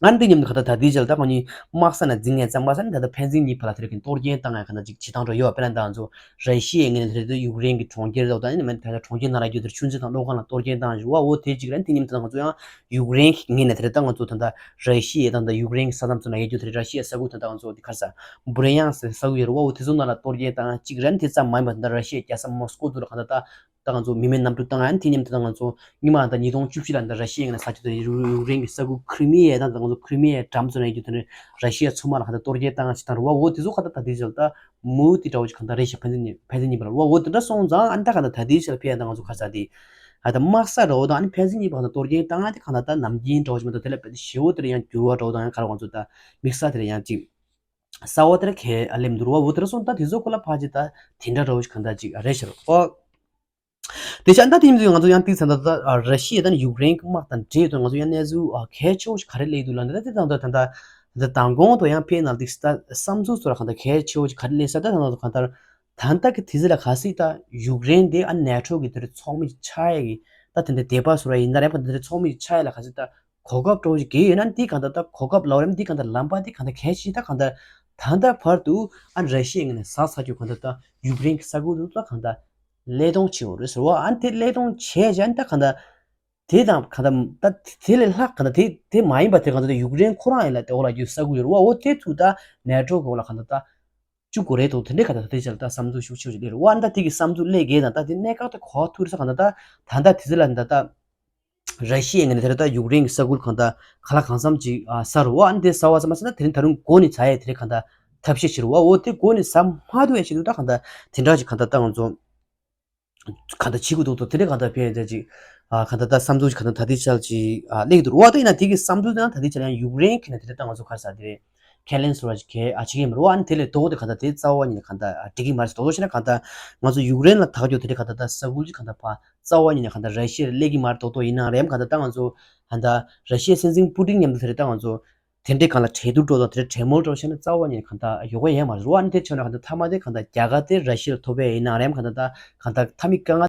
ཨ་ནི་དེ་མཉམ་དུ་ག་ད་ད་ལྟའི་ཆར་ད་ཁོ་གཉིས་དམག་ས་ནས་འཛིང་ངན་བརྩམས་པ་ས་ནི་ད་ལྟ་ཕན་ཚུན་གཉིས་བར་ལ་དེ་རིགས་ཀྱི་གཏོར་སྐྱོན་བཏང་ཡ་ག་ད་ཅིག་བྱེད་སྟངས་འདྲ་ཡོད་པ་དཔེར་ན་ད་ང་ཚོ་ར་ཤི་ཡའི་ངོས་ནས་དེ་རིགས་ཡུཀ་རེན་གྱི་གྲོང་ཁྱེར་དང་ད་ནི་མེད་ད་ལྟ་གྲོང་ཁྱེར་ནང་ལ་རྒྱུ་དེར་ཆུ་མཛོད་དང་གློག་ཁང་ལ་གཏོར་སྐྱོན་བཏང་བཞིན་པ་འོ་དེ་གཅིག་རེད། དེ་མཉམ་དུ་ད་ང་ཚོ་ཡང་ཡུཀ་རེན་གྱི་ངོས་ནས་དེ་རིགས་ད་ང་ཚོ་ད་ལྟ་ར་ཤི་ཡ་དང་ད་ཡུཀ་རེན་གྱི་ས་མཚམས་ཚོ་ན་ཡོད་རྒྱུ་དེ་རིགས་ར་ཤི་ཡའི་ས་ཁུལ་དང་ད་ང་ཚོ་དེ་ག་རེ་ཟ་བུ་རེ་ཡང་ས་ས་ཁུལ་ཡོད་རེད་བ། འོ་དེ་ཚོ་ནང་ལ་གཏོར་སྐྱོན་བཏང་ཡ་གཅིག་རེད། དེ་ཙམ་མ་ཡིན་པ་ད་ལྟ་ར་ཤི་ཡའི་རྒྱལ་ས་མོ་སི་ཀོ་ཚོ་ལ་ག་ད་ད། ད་ང་ཚོ་མི་མེད་གནམ་གྲུ་བཏང་ཡང་དེ་མཉམ་དུ་ད་ང་ཚོ་སྔོན་མ་ད་ཉིས་སྟོང་བཅུ་བཞི་ལ་ད་ར་ཤི་ཡའི་ངོས་ནས་ས་ཆ་དེ་ཡུཀ་རེན་གྱི་ས་ཁུལ་ཁྲི་མི་ཡའི་ད་ང་ཚོ་ཁྲི་མི་ཡའི་འགྲམ་ཚོ་ནས་ཡོད་རྒྱུ་དེ་ནས་ར་ཤི་ཡ་མཚོ་དམག་ལ་ཧ་ད་གཏོར་སྐྱོན་བཏང་ཡང་ཅིག་བཏང་རེད་བ། འོ་དེ་ཚོ་ཁ་ད་ད་དེ་ཞལ་ད་མུ་དེ་འདྲ་བོ་ཅིག་གང་ལྟར་རེད་ཤག་ཕན་ཚུན་གཉིས་ཕན་ཚུན་གཉིས་བར་བ། འོ་དེ་འདྲ་སོང་ཙང་ཨ་ནི་ད་གང་ལྟར་ད་དེ་ཞལ་ཕེ་ཡ་ད་ང་ཚོ་ཁ་ས་དེ་ཨ་ད་དམག་ས་རེད་བ། ད་ཨ་ནི་ཕན་ཚུན་གཉིས་བར་ད་གཏོར་སྐྱོན་བཏང་ཡ་དེ་གང་ལྟར་ད་ནམ་རྒྱུན་འདྲ་བོ་ཅིག་མ་གཏོགས་དེ་ལས་ཕན་ཚུན་ཞེ་བོ་དེ་ལ་ཡང་འགྱུར་བ་འདྲ་བོ་དང་ཡང་ག་རེ་ང་ཚོ་ད་དམིགས་བསལ་དེ་ལ་ཡང་ཅིག་གསར་བ་དེ་ར་གས་ཨ་ལེམ་འདུག་ར་བ། འོ་དེ་ར་སོང་ད་དེ་ཚོ་ཁོ་ལ་ཕལ་ཆེར་ད་དེ་འདྲ་འདྲ་བོ་ཞིག་གང་ལྟར་ཅིག་རེད་ཤག་རོ། ཨོ། དེ་ཆ་ད་དེ་ཡིན་དུས་ང་ཚོ་ཡང་ཏིག་ཚ་ད་ད་ར་ཤི་ཡ་དང་ཡུཀ་རེན་གྱི་དམག་དང་འབྲེལ་དུ་ང་ཚོ་ཡང་གནས་ཚུལ་གལ་ཆེ་བོ་ཞིག་ག་རེ་སླེབས་འདུག་ལབ་ན་ད་དེ་དང་ད་ད་ད་མདང་དགོང་དུ་ཡང་ཕེ་ནང་ཏིག་ད་བསམ་ཚུལ་ཚོ་ལ་གང་ལྟར་གལ་ཆེ་བོ་ཞིག་ག་རེ་སླེབས་ས་ད་ད་ད་གང་ལྟར་ད་ལྟ་གི་དུས་ཚོད་ལ་ག་སྲིད་ད་ཡུཀ་རེན་དེ་ཨ་ནེ་ཊོ་གི་དེར་ཚོགས་མི་ཆགས་ཡ་གི་ ད་དེ་འདྲ་དེ་པ་སོ་ར་ཡིན་ན་རེད་པ། དེ་འདྲ་ཚོགས་མི་ཆ་ཡ་ལ་ག་ཚོད་ད་གོ་སྐབས་འགྲོ་གི་ཡོད་ན་འདི་གང་ལྟར་ད་གོ་སྐབས་ལའོ་རེམ་འདི་གང་ལྟར་ལམ་པ་འདི་གང་ལྟར་གལ་ཆེ། ད་གང་ལྟར་ད་ལྟ་བར་དུ་ཨ་ར་ཤི་ཡའི་ངོས་ནས་ཟ་ས་རྒྱུ་གང་ལྟར་ད་ཡུཀ་རེན་གྱི་ས་ཁུལ་དུ་ད་གང་ལྟར་ཀླད་སྟོང་བྱེད་འོ་རེད་ཟེར་བ། ཨ་དེ་ཀླད་སྟོང་བྱས་ཀྱང་ད་གང་ལྟར་དེ་དང་གང་ལྟར་ད་དེ་ལས་ལྷག་གང་ལྟར་དེ་དེ་མ་ཡིན་པ་དེ་གང་ལྟར་ཡུཀ་རེན་ཁོ་རང་ཡིན་ལ་དེ་འོ་ལ་རྒྱུ་ས་ཁུལ་ཡོད་རེད་བ། འོ་དེ་ཚུ་ད་ནེ་ཊོ་གི་འོ་ལ་གང་ལྟར་ད། བཅུག་དགོས་རེད་འདུག་དེ་འདྲའི་ག་ད་ད་དེ་ཆ་ལ་ད་བསམ་ཚུལ་ཤུགས་ཆེ་ཆེ་སླེབས་རེད་བ། ད་དེ་གི་བསམ་ཚུལ་སླེབས་གས་དང་ད་དེ་གནད་འགག་ད་གོ་ཐུག་རེད་ས་ག་ད་ད་ད་ད་དེ་ཚོ་ལ་ད་ད་ར་ཤི་ཡའི་ངོས་ནས་དེ་རེད་ད་ཡུཀ་རེན་གྱི་ས་ཁུལ་གང་ད་ག་ལ་གང་འཚམ་ཅིག་ཨ་ཟ་རུ་བ། ཨ་ནི་དེ་ཟ་བ་ཟ་མ་ཟ་ན་དེ་རིང་ད་རུང་འགོ་ནས་ཟ་ཡས་དེ་རེད་གང་ད་ཐབས་ཤེས་བྱེད་རུ་བ། འོ་དེ་འགོ་ནས་ཟ་མ་ཐུབ་ཡས་ཆེད་དུ་ད་གང་ད་དེ་འདྲ་ཅིག་གང་ད་ད་ང་ཚོ་གང་ལྟར་བྱེད་དགོས་འདུག་དོ། དེ་འདྲའི་གང་ལྟར་ཕན་ཡོན་ཅིག་ཨ་གང་ལྟར་ད་བསམ་ཚུལ་ཅིག་གང་ལྟར་ད་ལྟའི་ཆར་ཅིག་ཨ་སླེབས་ཀྱི་འདུག་ར་བ། ད་ཡིན་ན་དེ་གི་བསམ་ཚུལ་དང་ད་ལྟའི་ཆར་ཡང་ཡུཀ་རེན་གྱི་ནས་དེ་འདྲ་ད་ང་ཚོ་ག་རེ་ཟ་དེ་རེད། ཁས་ལེན་ཟེར་བ་ཅིག་གལ་ཨ་བྱེད་ཀྱི་མ་རེད་བ། ཨ་ནི་དེ་ལས་དོ་དེ་གང་ལྟར་དེ་རྩ་བ་ཉིད་ནས་གང་ལྟར་ཨ་འགྲིག་གི་མ་རེད། དོ་དོ་བྱས་ན་གང་ལྟར་ང་ཚོ་ཡུཀ་རེན་ལ་ཐག་གཅོད་དེ་འདྲའི་གང་ལྟར་ད་ས་ཁུལ་ཅིག་གང་ལྟར་ཕར་རྩ་བ་ཉིད་ནས་གང་ལྟར་ར་ཤི་ཡ་སླེབས་ཀྱི་མ་རེད། དོ་དོ་ཡིན་ན་རེམ་གང་ལྟར་ད་ང་ཚོ་གང་ལྟར་ར་ཤི་ཡའི་སྲིད་འཛིན་པུ་ཏིན་མཉམ་དུ་དེ་འདྲའི་ད་ང་ཚོ་དེ་འདྲའི་གང་ལ་གྲོས་བསྡུར་འགྲོ་དང་དེ་འདྲའི་གྲོས་མོལ་འགྲོ་བྱས་ན་རྩ་བ་ཉིད་ནས་གང་ལྟར་ཡོང་གི་ཡོད་མ་རེད་བ། ཨ་ནི་དེ་བྱས་ན་གང་ལྟར་མཐའ་མ་དེ་གང་ལྟར་རྒྱ་གར་དེ་ར་ཤི་ཡ་ལ་ཐོབ་པ་ཡིན་ན་རེམ་གང་ལྟར་ད་གང་ལྟར་མཐའ་མའི་དཀའ་ངལ་